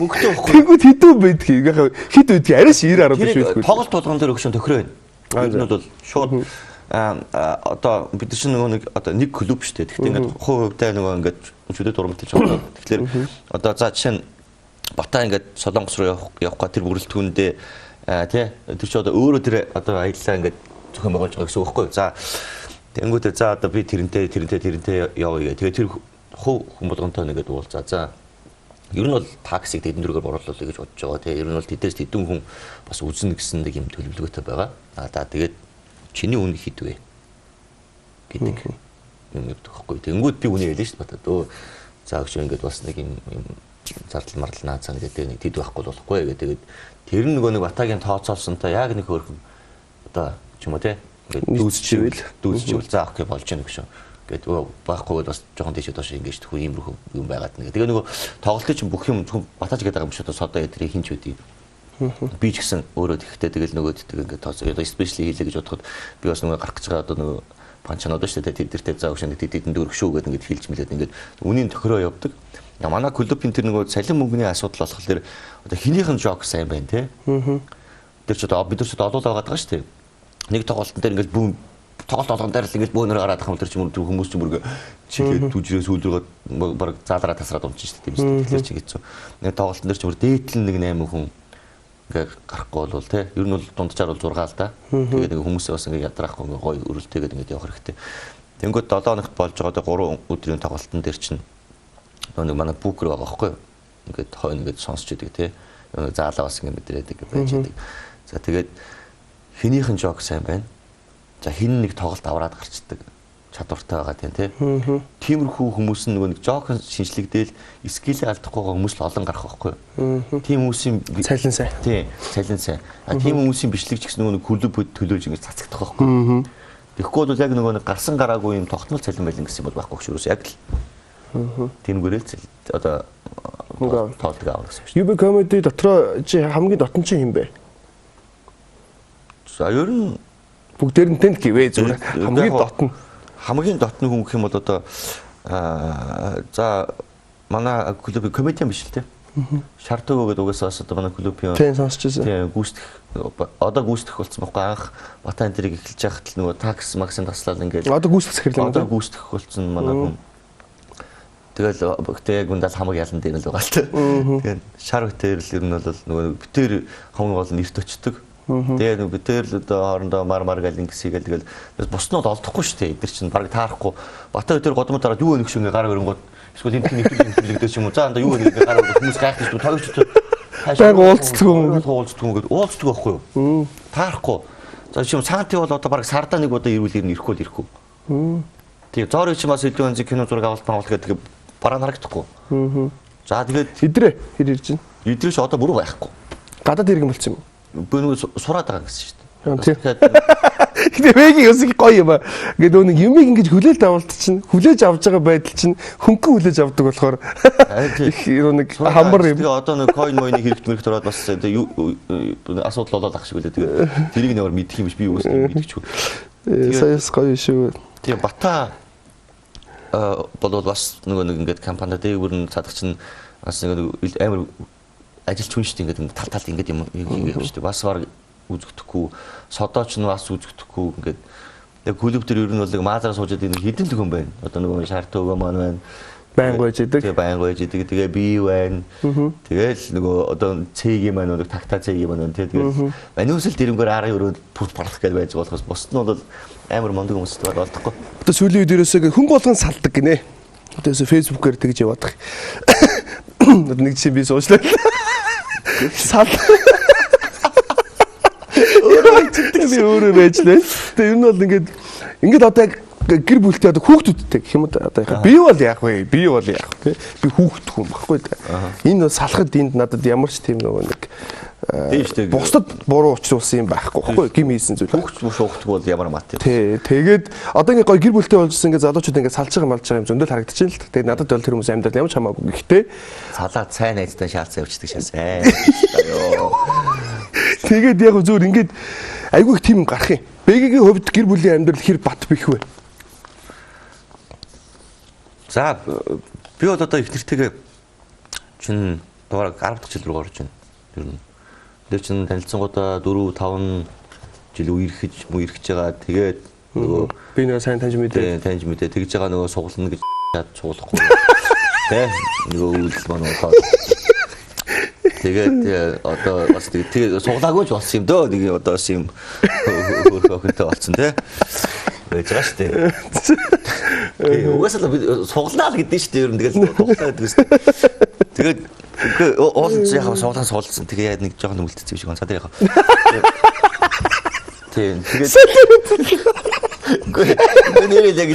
мөнгөтэй байхгүй. Тэнгүүд хэдэн байдгийг яг хэд байдгийг арайш 90 10 биш байдгүй. Тоглолт болгон дээр өгшөн тохироо байна. Тэр нь бол шууд одоо бид нар чинь нөгөө нэг одоо нэг клуб шүү дээ. Тэгэхдээ ингээд хувь хувьдаа нөгөө ингээд чөлөө дурамтай ч байгаа. Тэгэхээр одоо за жишээ нь Бата ингээд Солонгос руу явах га тэр бүрэлдэхүүндээ тий, тэр чи одоо өөрөө тэр одоо аяллаа ингээд зохион байгуулж байгаа гэсэн үг байхгүй юу? За, тэнгуүтээ за одоо би тэрнтэй тэрнтэй тэрнтэй явъя гэх. Тэгээ тэр хувь хүн болгонтой нэгэд уулзаа. За, ер нь бол таксиг тэдэн дөрөөр боруулах гэж бодож байгаа. Тэгээ ер нь бол тэдээс тэдэн хүн бас үзнэ гэсэн нэг юм төлөвлөгөөтэй байгаа. А за, тэгээд чиний үн хэд вэ гэдэг юм явдаг байхгүй. Тэнгүүд би үнэ хэлнэ шүү дээ. Бата. Өө, за өгч ингээд бас нэг юм зардал мардал наацаа гэдэг нэг тэд байхгүй болохгүй гэдэг. Тэгээд тэр нь нөгөө нэг Батагийн тооцоолсонтой яг нэг хөөрхөн одоо ч юм уу те ингээд дүүсчихвэл дүүсчихвэл за okay, болж яах гэж гээд байхгүй бол бас жоохон тийш доош ингэж тхүү иймэрхүү юм байгаад нэг. Тэгээ нөгөө тоглолтын чинь бүх юм зөвхөн Батаж гэдэг байгаа юм шиг одоо содоо эдрийг хинч үгүй. Би ч гэсэн өөрөө тэгхтээ тэгэл нөгөө тэг ингээд тооцоо одоо special хийлээ гэж бодоход би бас нөгөө гарах гэж байгаа одоо нөгөө панчанууд шүү дээ. Тэд дэртэй заав шинэ тэд тэдэнд өрөх шүү гэдэг ингээд хэлж мэлээд ингээд үнийн тохироо явдаг. Манай клубын тэр нөгөө цалин мөнгөний асуудал болохоор одоо хинийхэн joke сайн байна те. Тэр ч одоо бид нар ч одоо олуулаа байгаа шүү дээ. Нэг тоглолтын дээр ингээд бүүн тоглолт болгон дээр л ингээд бөөнөр гараад ах юм тэр ч юм хүмүүс ч мөргөө чиглээд түжрээ сүүл рүүгээ баг заалраа тасраад унчих шүү дээ, тийм үү. Тэгэхээр чи хэцүү. Нэг тоглолтын дээр ч мөр дээдл нэг 8 хүн ингээ гарахгүй бол те ер нь бол дунджаар бол 6 л да. Тэгээд ингээ хүмүүсээ бас ингээ ядраахгүй ингээ гоё өрөлтөйгээд ингээ явах хэрэгтэй. Тэнгүүд 7 хоногт болж байгаа одоо 3 өдрийн тоглолтын дээр чинь нэг манай booker байгаа байхгүй юу? Ингээд хойно ингээд сонсч идэг те. Заалаа бас ингээ мэдрээд ингээ байж идэг. За, тэгээд хинийхэн joke сайн байна. За, хин нэг тоглолт авраад гарчдаг чадвартай байгаа тийм тий. Тиймэрхүү хүмүүс нь нөгөө нэг joke шинжлэгдээл skill ээ алдахгүй байгаа хүмүүс л олон гарах байхгүй юу? Тийм хүмүүсийн цалин сайн. Тий, цалин сайн. А тийм хүмүүсийн бичлэг ч гэсэн нөгөө нэг клуб төлөөж ингэж цацагдах байхгүй юу? Тэгэхгүй бол яг нөгөө нэг гарсан гараагүй юм тогтмол цалин байлин гэсэн юм бол байхгүй шүү. Яг л тиймгээрэл одоо тоолдог аавна гэсэн шүү. UB comedy дотроо чи хамгийн дотн чи хэн бэ? За, ер нь бүгдээр нь тэнд гэвээ зүгээр хамгийн дотн. Хамгийн дотны хүн гэх юм бол одоо за манай клубын комедиан биш л те. Шартөгөө гэдэг угаасаа бас одоо манай клубын Тийм, сонсч байсан. Тийм, гүйцэтгэх, одоо гүйцэтгэх болсон байхгүй, анх Бата энэ тэрийг эхэлж байхад л нөгөө такс максим таслал ингээд одоо гүйцэтгэх захирлаа. Одоо гүйцэтгэх болсон манай хүн. Тэгэл гэхдээ яг үндэл хамаг ялан дээр л байгаа л та. Тэгээд шар битэр л ер нь бол нөгөө битэр хамгийн гол нь эрт очдөг. Тэгээ нөгөө битэр л одоо хоорондоо мар мар гал ингэсийгээл тэгэл бус нь бол олдохгүй шүү дээ. Эдгэр чинь баг таарахгүй. Бата битэр годомод дараад юу вэ шиг ингээ гар өрөнгүүд эсвэл энэ нэвтрүүлэг ч юм уу. За анда юу вэ ингээ гар хүмүүс гайхдаг шүү дээ. Тоёрч байг уулздаг юм. Уулздаг юм гээд уулздаг байхгүй юу? Таарахгүй. За, чи юм цаанти бол одоо баг сардаа нэг удаа ирүүл ирнэ, ирэхгүй л ирэхгүй. Тэгээ зоор чи бас илүү янзын кино зураг авалт маавалт гэдэг бараа харагдахгүй. За, тэгээд Идрээ хэр ирж байна? Идрээ ч одоо бүрүү байхгүй. Гадаад иргэн болсон юм уу? Би нөгөө сураад байгаа гэсэн шүү дээ. Гэтэ вэгийн өсөг гоё юм аа. Ингээд нөө нэг юмыг ингэж хүлээлт авалт чинь хүлээж авч байгаа байдал чинь хөнгөн хүлээж авдаг болохоор их нэг хамар юм. Тэгээ одоо нэг coin моины хэрэгт мэрэгт ороод бас асуудал болоод ах шиг үлээ. Тэгээ тэрийг нээр мэдэх юм биш, би юус мэдчихгүй. Саяас гоё шүү. Тэгээ Бата болвол бас нөгөө нэг ингээд компанид дээгүүр нь цадах чинь бас нөгөө нэг амар ажилч хүн шүү дээ, ингээд тал тал ингээд юм хийгээ шүү дээ. Бас баг үзэгдэхгүй, содооч нь бас үзэгдэхгүй ингээд. Тэгээ клуб дээр ер нь бол маазаар сууж байгаа хэдэн л хүн байна. Одоо нөгөө шарт өгөө маань байна. Байнга байж идэг. Тэгээ байнга байж идэг. Тэгээ би байна. Тэгээл нөгөө одоо цэгийн маань нэг такта цэгийн маань байна. Тэгээд маниусэл дэрэнгээр арын өрөөнд пүр парлах гэж байж байгаа болохоос бусд нь бол амар мундаг хүмүүстэй бол олдохгүй. Одоо сүүлийн үед ерөөсөө хүн болгон салдаг гинэ. Одоо ерөөсөө фэйсбүүкээр тэгж яваад байгаа. Одоо нэг жишээ би суучлаа. Сал. Би өөрөө байж лээ. Тэгээ ер нь бол ингээд одоо яг гэр бүлтэй одоо хүүхдүүдтэй гэх юм уу одоо яг би бол яах вэ? Би бол яах вэ? Би хүүхэд хүн баггүй да. Энэ салахад энд надад ямар ч тийм нөгөө нэг бусдад буруу учруулсан юм байхгүй байхгүй гим хийсэн зүйл. Хүүхд шүүхдэг бол ямар мат юм. Тий. Тэгээд одоо ингээд гоё гэр бүлтэй болжсэн ингээд залуучууд ингээд салж байгаа малж байгаа юм зөндөл харагдаж байна л. Тэгээд надад бол тэр хүмүүс амьдрал ямар ч хамаагүй. Гэхдээ салаад сайн найзтай шаалцсан явчихдаг шээ. Тэгээд яг зүгээр ингээд айгүй их тийм гарах юм. Бэгийн хувьд гэр бүлийн амьдрал хэр бат бих вэ? За би бол одоо их нэртэйгээ чин дугаар 10 дахь жил рүү орж байна. Ер нь. Тэр чин танилцсангуудаа 4 5 жил үерхэж мүерхэж байгаа. Тэгээд нөгөө би нөгөө сайн таньж мэдээ. Таньж мэдээ. Тэгж байгаа нөгөө суглана гэж суулгахгүй. Тэ нөгөө үйлдэл маань болоод. Тэгээд одоо бас тэгээд суглаагүй ч болсон юм дөө. Нэг одоо бас юм хөөх охинтой болсон тэ. Байж байгаа шүү дээ. Тэгээ угаасаа л би суглаа л гэдэг шүү дээ. Ер нь тэгэл суглаа гэдэг шүү дээ. Тэгээд үгүй уулын яг суглаа суулсан. Тэгээ яг нэг жоохон үлдсэн юм шиг байна. За тэр яг. Тийм тэгээд үгүй нэрээ яг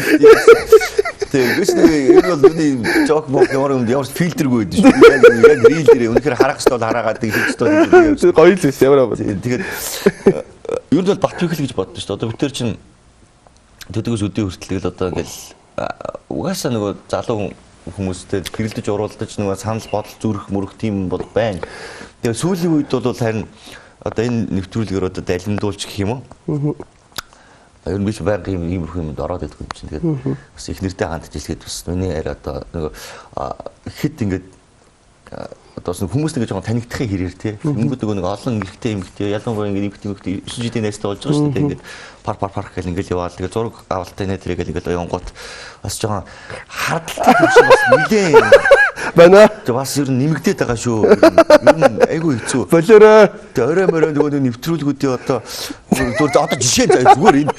тийм үгүй энэ бол миний жок мок ямар юм ямар фильтргүй байдаг шүү дээ. Яг рил дээр үнэхээр харах хэрэгтэй бол хараагаад тэг хийх хэрэгтэй. Гоё л байсан ямар аа. Тэгээд ер нь бол бат бихэл гэж боддоо шүү дээ. Одоо бид тэр чинь төдөгөөс өдөө хүртэл л одоо ингээл угаасаа нөгөө залуу хүмүүстэй гэрэлдэж уруулдаж нөгөө санал бодол зүрх мөрөх тийм бол байна. Тэгээ сүүлийн үед бол харин одоо энэ нэвтрүүлгээр одоо далимдуулч гэх юм уу? Ер нь би ч байнга иймэрхүү юмд ороод идэх юм чинь. Тэгээд бас их нэртэй хандж хэлэхэд бас миний яриа одоо нөгөө хэд ингээд одоо бас хүмүүс нэг жоохон танигдахын хэрээр тий. Хүмүүст нөгөө нэг олон эрэгтэй эмэгтэй ялангуяа ингээд эмэгтэй эмэгтэй 9 жилийн найзтай болж байгаа шүү дээ. Ингээд пар пар пар гэл ингээд яваал. Тэгээд зураг авалтай нэ тэрэг ингээд явангууд бас жоохон хардталтай юм шиг бас нилээ байна. Тэгээд бас ер нь нэмэгдээд байгаа шүү. Ер нь айгүй хэцүү. Болоорой. Тэгээд орой морой нөгөө нэвтрүүлгүүдийн одоо одоо жишээ зүгээр энэ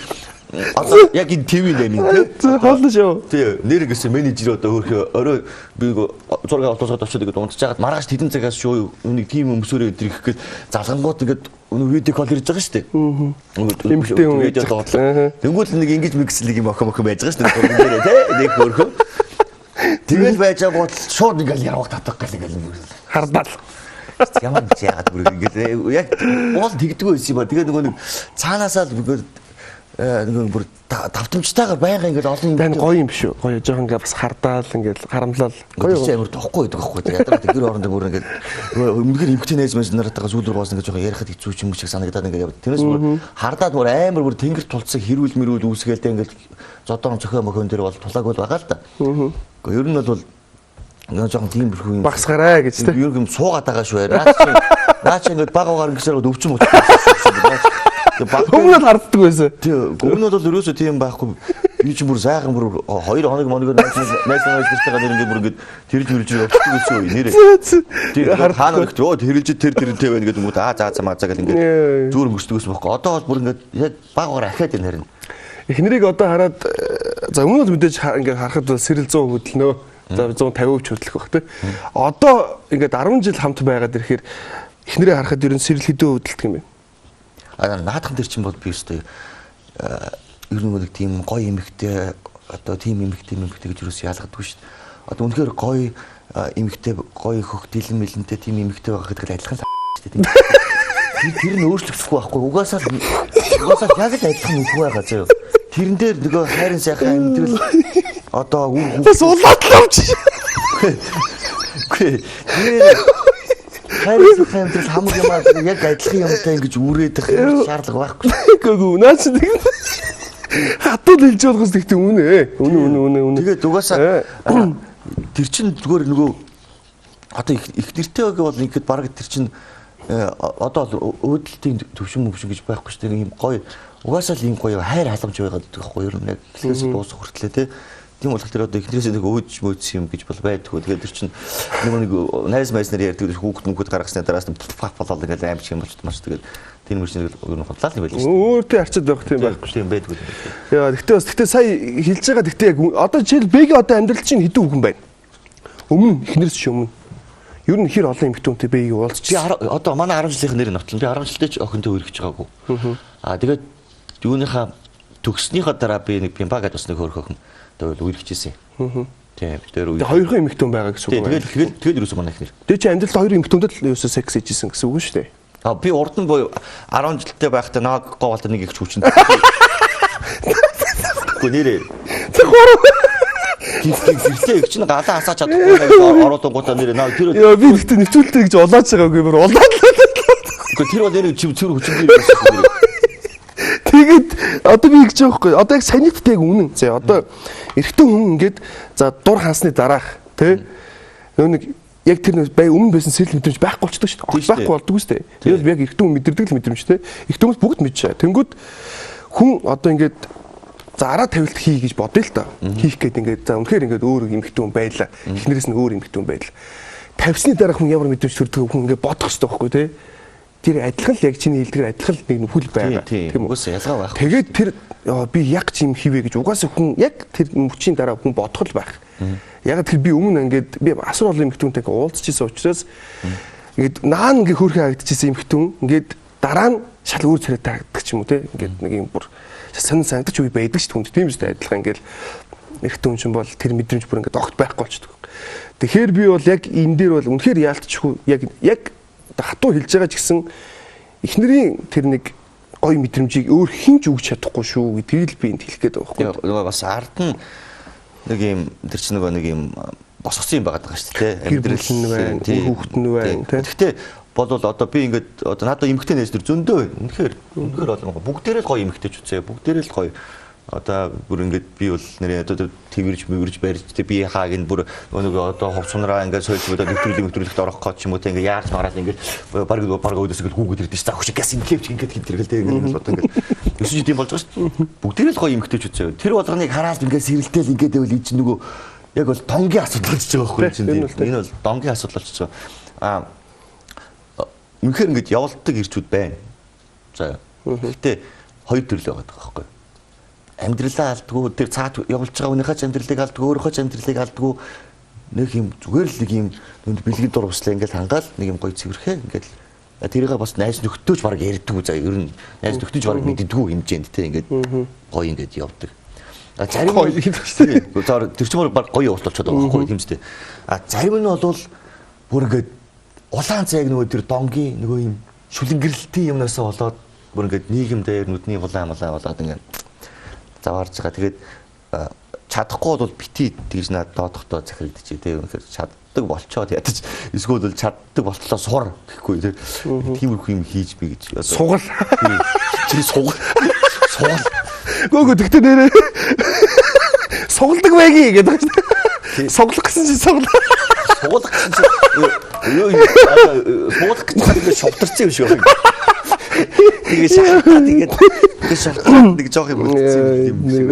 одоо яг энэ ТV8 тий. Хоолно шүү. Тий, нэр гэсэн менежер одоо хөөрхөө орой би зураг авалтусаад очиод ингээд унтж байгаад маргааш тэдэн цагаас шүү нэг тийм өмсөөрөө өдр их гээд залгангууд ингээд видео кол ирж байгаа шүү дээ. Эмэгтэй хүн видео тоглоо. Тэнгүүл нэг ингэж микслэг юм охин охин байж байгаа шүү дээ. Зурган дээрээ тий. Нэг хөөрхөө. Тэгэл байж байгаа гол шууд ингээд явах татах гэл ингээд хардаал. Ямар ч яагаад бүр ингээд яг уул тэгдэггүй байсан юм ба. Тэгээ нөгөө нэг цаанаасаа л ингээд нөгөө бүр давтамжтайгаар байнга ингээд олон юм гоё юм биш үү? Гоё жоохон ингээд бас хардаал ингээд харамлал. Гоё юм амар тухгүй байдаг байхгүй. Ядараад гэр орондоо бүр ингээд өмнөхөр эмгтэй найз мэз наратайгаа сүүл рүү бас ингээд жоохон ярихад хэцүү юм шиг санагдаад ингээд явд. Тэрнээс бүр хардаад бүр амар бүр тэнгэр тулцсан хэрүүл мэрүүл үүсгээл ингээд зодоон цохио мохион дээр бол тулааг бол байгаа л да. Гэхдээ ер нь бол ингээд жоохон тийм бүрхүү юм багсгараа гэж тийм. Ер нь суугаад байгаа шүү. Наа чи ингээд баг багаар ингэсээр өвчин мөч. Өмнө нь харддаг байсан. Тий, өмнө нь бол ерөөсөө тийм байхгүй. Би чи бүр сайхан бүр 2 хоног моног найз найз нартайгаа нэр ингээд бүр ингээд тэрж мэрж явчихдаг гэсэн үү нэрээ. Тий, хаана нэгт ёо тэрэлж тэр тэрнтэй байна гэдэг юм уу. Аа за за маа за гэл ингээд зүүр өнгөрчдөг гэсэн байхгүй. Одоо бол бүр ингээд яг баг багаар ахиад байна харин. Эхнэрийг одоо хараад за өмнө нь мэдээж ингээд харахад бол сэрэл 100 хөдөлнө. За 150% ч хөдлөх бах тий. Одоо ингээд 10 жил хамт байгаад ирэхээр эхнэрээ харахад ер нь сэрэл хэдэн хөдөлдөг юм бэ? А наадхан дээр чинь бол би өстой ер нь нэг тийм гоё эмэгтэй одоо тийм эмэгтэй эмэгтэй гэж юус ялгадаг шүү дээ. Одоо үнэхээр гоё эмэгтэй гоё хөх дэлэн мэлэнтэй тийм эмэгтэй байгаа гэдэг л адилхан л шүү дээ. Тэр нь өөрчлөгдөхгүй байхгүй. Угаасаа яг л адилхан нөхөр байгаа заяа. Тэрэн дээр нөгөө хайрын сайхан амьдрал одоо үр хүүхд суулаад л авч. Үгүй. Хайрын сайхан амьдрал хамаг юм аа яг адилхан юмтай ингэж үрээдэх шаардлага байхгүй. Үгүй наа чи нэг хатуу хэлж болохоос тэгтээ үнэ. Үнэ үнэ үнэ үнэ. Тэгээд угаасаа тэр чин зүгээр нөгөө Одоо их нэртэйг бол ингээд баг тэр чинь одоо өөдөлтийн төвшин мөвшин гэж байхгүй шүү дээ. Ийм гоё угаасаа л ийм гоё хайр халамж байгаад байдаг байхгүй юу? Ер нь яг эхлээс дуусах хүртлээ те. Тийм болох тэр одоо эхнэрээс нэг өөдж мөөдс юм гэж бол байдгүй. Тэгээд тэр чинь нэг найз майз нар ярьдаг хүүхэд мөхөд гаргасны дараас нь пап болоод ингээл аим шиг юм болчихд маш тэгээд тэр мөрч нэг ер нь худлаа л юм байл шүү дээ. Өөртөө харцад байх тийм байхгүй шүү. Тийм байдгүй. Яа, тэгтээ бас тэгтээ сая хэлж байгаа тэгтээ яг одоо жишээл Бэгийн одоо амьдрал чинь хэдэн хүүхэн байна? Өмнө эхнэрээс ч өмнө. Ер нь хэр олон эмэгтэй хүнтэй Бэгийг уулзч. Би одоо манай 10 жилийнх нэр нотлон. Би 10 жилдээ ч охинтой үргэж байгаагүй. Аа тэгээд юуныхаа төгснийхөө дараа би нэг Пимпа гэдээ бас нэг хөөрхөн охин тэгэл үерхчихсэн. Тийм бид тэр үе. Хоёрхан эмэгтэй хүн байгаа гэсэн үг. Тэгэл тэгэл ерөөсөө манай эхнэр. Тэгээ чи амьдралд хоёр эмэгтэй хүнтэй л ерөөсөө секс хийжсэн гэсэн үг шүү дээ. А би урд нь буюу 10 жилдээ байхдаа нааг гоолтой нэг их хүчин. Гэхдээ нэрээ. Тэг гурав. Гэртээ их чинь галаа хасаач чадахгүй нэг оруулангуудаа нэрээ наа тэр. Яа би гэхдээ нэвтрүүлтэй гэж улааж байгаагүй бүр улаад. Гэхдээ тэр бол нэрээ чив цэвэр хүчин дээр байсан. Тэгээд одоо би ингэж байгаа байхгүй. Одоо яг саниттай яг үнэн. За одоо эрэгтэй хүн ингээд за дур хансны дараах тий нөө нэг яг тэр бай өмнө байсан сэрэл мэдрэмж байхгүй болчдөг шүү дээ. Байхгүй болдгоо шүү дээ. Тэр бол яг эрэгтэй хүн мэдэрдэг л мэдрэмж тий. Эрэгтэй хүмүүс бүгд мэдж байгаа. Тэнгүүд хүн одоо ингээд за араа тавилт хий гэж бодъё л доо. Хийх гээд ингээд за үнэхээр ингээд өөр эмэгтэй хүн байлаа. Эхнэрээс нь өөр эмэгтэй хүн байлаа. Тавьсны дараа хүн ямар мэдрэмж төрдөг хүн ингээд бодох хэрэгтэй байхгүй тий. Тэр адилхан л яг чиний хэлдгээр адилхан л нэг нөхөл байгаа. Тийм үү? Угаасаа ялгаа байхгүй. Тэгээд тэр би яг ч юм хийвэ гэж угаасаа хүн яг тэр мөчийн дараа хүн бодох л байх. Яг тэр би өмнө ингээд би асар олон эмэгтэй хүнтэй уулзчихсан учраас ингээд наан ингээд хөөрхөн харагдчихсан эмэгтэй хүн ингээд дараа нь шал өөр царайтай харагддаг ч юм уу те. Ингээд нэг юм бүр сонин санагдаж үе байдаг ч түнд тийм үстэй адилхан ингээд эрэгтэй хүн чинь бол тэр мэдрэмж бүр ингээд огт байхгүй болчихдог. Тэгэхээр би бол яг энэ дээр бол үнэхээр яалтчгүй яг хатуу хэлж байгаа ч гэсэн эхнэрийн тэр нэг гоё мэдрэмжийг өөр хэн ч өгч чадахгүй шүү гэдгийг л би энд хэлэх гээд байгаа байхгүй. Нөгөө бас ард нь нэг юм тэр чинь нөгөө нэг юм босгосон юм байгаа даа шүү дээ. Амьдрал нь байна, үр хүүхэд нь байна тий. Гэхдээ болвол одоо би ингээд одоо надад эмэгтэй найз нар зөндөө байна. Үнэхээр үнэхээр олон бүгдээрээ л гоё эмэгтэйч үзээ. Бүгдээрээ л гоё. Одоо бүр ингээд би бол нэрээ одоо тэрвэрж мөвөрж барьж тэ би хааг нь бүр нэг одоо хов сунраа ингээд сольж одоо нэвтрүүлэг нэвтрүүлэгт орох гэж юм уу тэ ингээд яаж мараал ингээд баг баг өөдөөс ингээд хүүгээд ирдэ ш. За хөш газ ингээвч ингээд хинтэргээл тэ ингээд одоо ингээд өсөж идэм болж байгаа ш. Бүгдээрээ л гоё эмэгтэйч үзээ. Тэр болгоныг хараад ингээд сэрэлтэл ингээд байвал ий чинь нөгөө яг бол донгийн асуудал болчихж байгаа байхгүй чинь. Энэ бол донгийн асуудал болчихж байгаа. Аа үнэхээр ингээд явуулдаг ирчүүд байна. За. Гэхдээ хоёр төрөл байгаа байхгүй. Амьдралаа алдгүй тэр цаад явуулж байгаа хүнийхээ ч амьдралыг алдгүй өөрийнхөө ч амьдралыг алдгүй нэг юм зүгээр л нэг юм бэлгийн дур услаа ингээл хангаал нэг юм гоё цэвэрхээ ингээл тэрийг бас найз нөхдөж баг ярьдгүй заа ер нь найз нөхдөж баг мэддэггүй хэмжээнд те ингээд гоё ингээд явдаг. А зарим нь тэр чинь баг гоё явуулт болчиход байгаа байхгүй тийм үстэй. А зарим нь бол бүр ингээд улаан цайг нөгөө тэр донгийн нөгөө юм шүлэнгэрэлтийн юмнасаа болоод бүр ингээд нийгэм дээр нүдний улаан улаан болоод ингээд заваарж байгаа. Тэгээд чадахгүй бол бити тэгж над доодохдоо захирагдчих тий. Үнэхээр чаддаг болчоод ядаж эсвэл бол чаддаг болтлоо сур гэхгүй тий. Тиймэрхүү юм хийж би гэж. Сугал. Чи сугал. Сугал. Гөөгөө тэгтээ нэрээ сугалдаг байги гэдэг байна. Суглах гэсэн чинь суглаа. Сугалах гэсэн чинь юу сугалах гэсэн чинь ингээд шовтарсан юм шиг байна. Тэгээ шахаад тэгээд ингээд шовтраад нэг жоох юм үлдсэн юм шиг.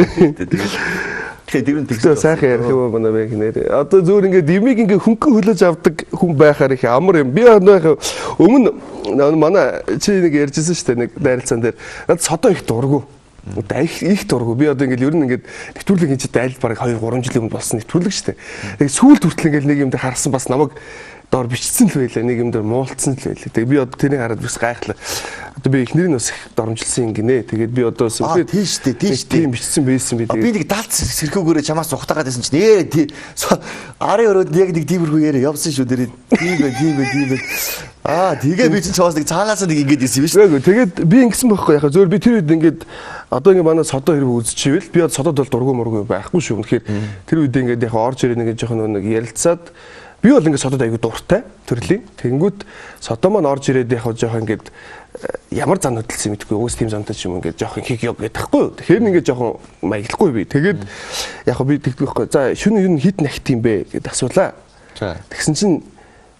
Тэгээд тэр нь тэгсэн сайхан ярих юм байна бэ гинээр. Одоо зөөр ингээд имийг ингээд хөнгөн хөлөж авдаг хүн байхаар их амар юм. Би яг өмнө манай чи нэг ярьжсэн шүү дээ нэг дайралцаан дээр. Над содоо их дургу. Их дургу. Би одоо ингээд ер нь ингээд нэвтрүүлэг хийж айл бараг 2 3 жилийн өмнө болсон нэвтрүүлэг шүү дээ. Тэгээд сүүлд хүртэл ингээд нэг юм дээр харсан бас намайг доор бичсэн л байлаа. Нэг юм дээр муулцсан л байлаа. Тэгээд би одоо тэрийг хараад бас гайхлаа. Одоо би эхнэрийг бас их доромжилсан юм гинэ. Тэгээд би одоо үнэхээр тийм шүү дээ, тийм шүү дээ. Тийм бичсэн байсан би. Би нэг далц сэрхүүгээрээ чамаас ухтаагаад байсан чинь нээ арын өрөөнд яг нэг тиймэрхүү яриа явсан шүү дээ. Тийм бай, тийм бай, тийм бай. Аа тэгээ би чинь чамаас нэг цаанаасаа нэг ингэж ирсэн юм шүү. Үгүй тэгээд би ингэсэн байхгүй яхаа зөөр би тэр үед ингээд одоо ингээд манай содоо хэрэг үзчихвэл би одоо содод бол дургу мургу байхгүй шүү. Үнэхээр тэр үед ингээд яг орж ирээ нэг жоохон нэг ярилцаад би бол ингээд содод аягүй дуртай төрлийн. Тэнгүүт содоо маань орж ирээд яг жоохон ингээд ямар зан хөдөлсөн мэдгүй угс тийм зантай ч юм ингээд жоохон хиг ёг гэдэг байхгүй юу. Тэгэхээр ингээд жоохон маяглахгүй би. Тэгээд яг би тэгдэг байхгүй. За шөнө юу хит нахт юм бэ гэд асуулаа. Тэгсэн чинь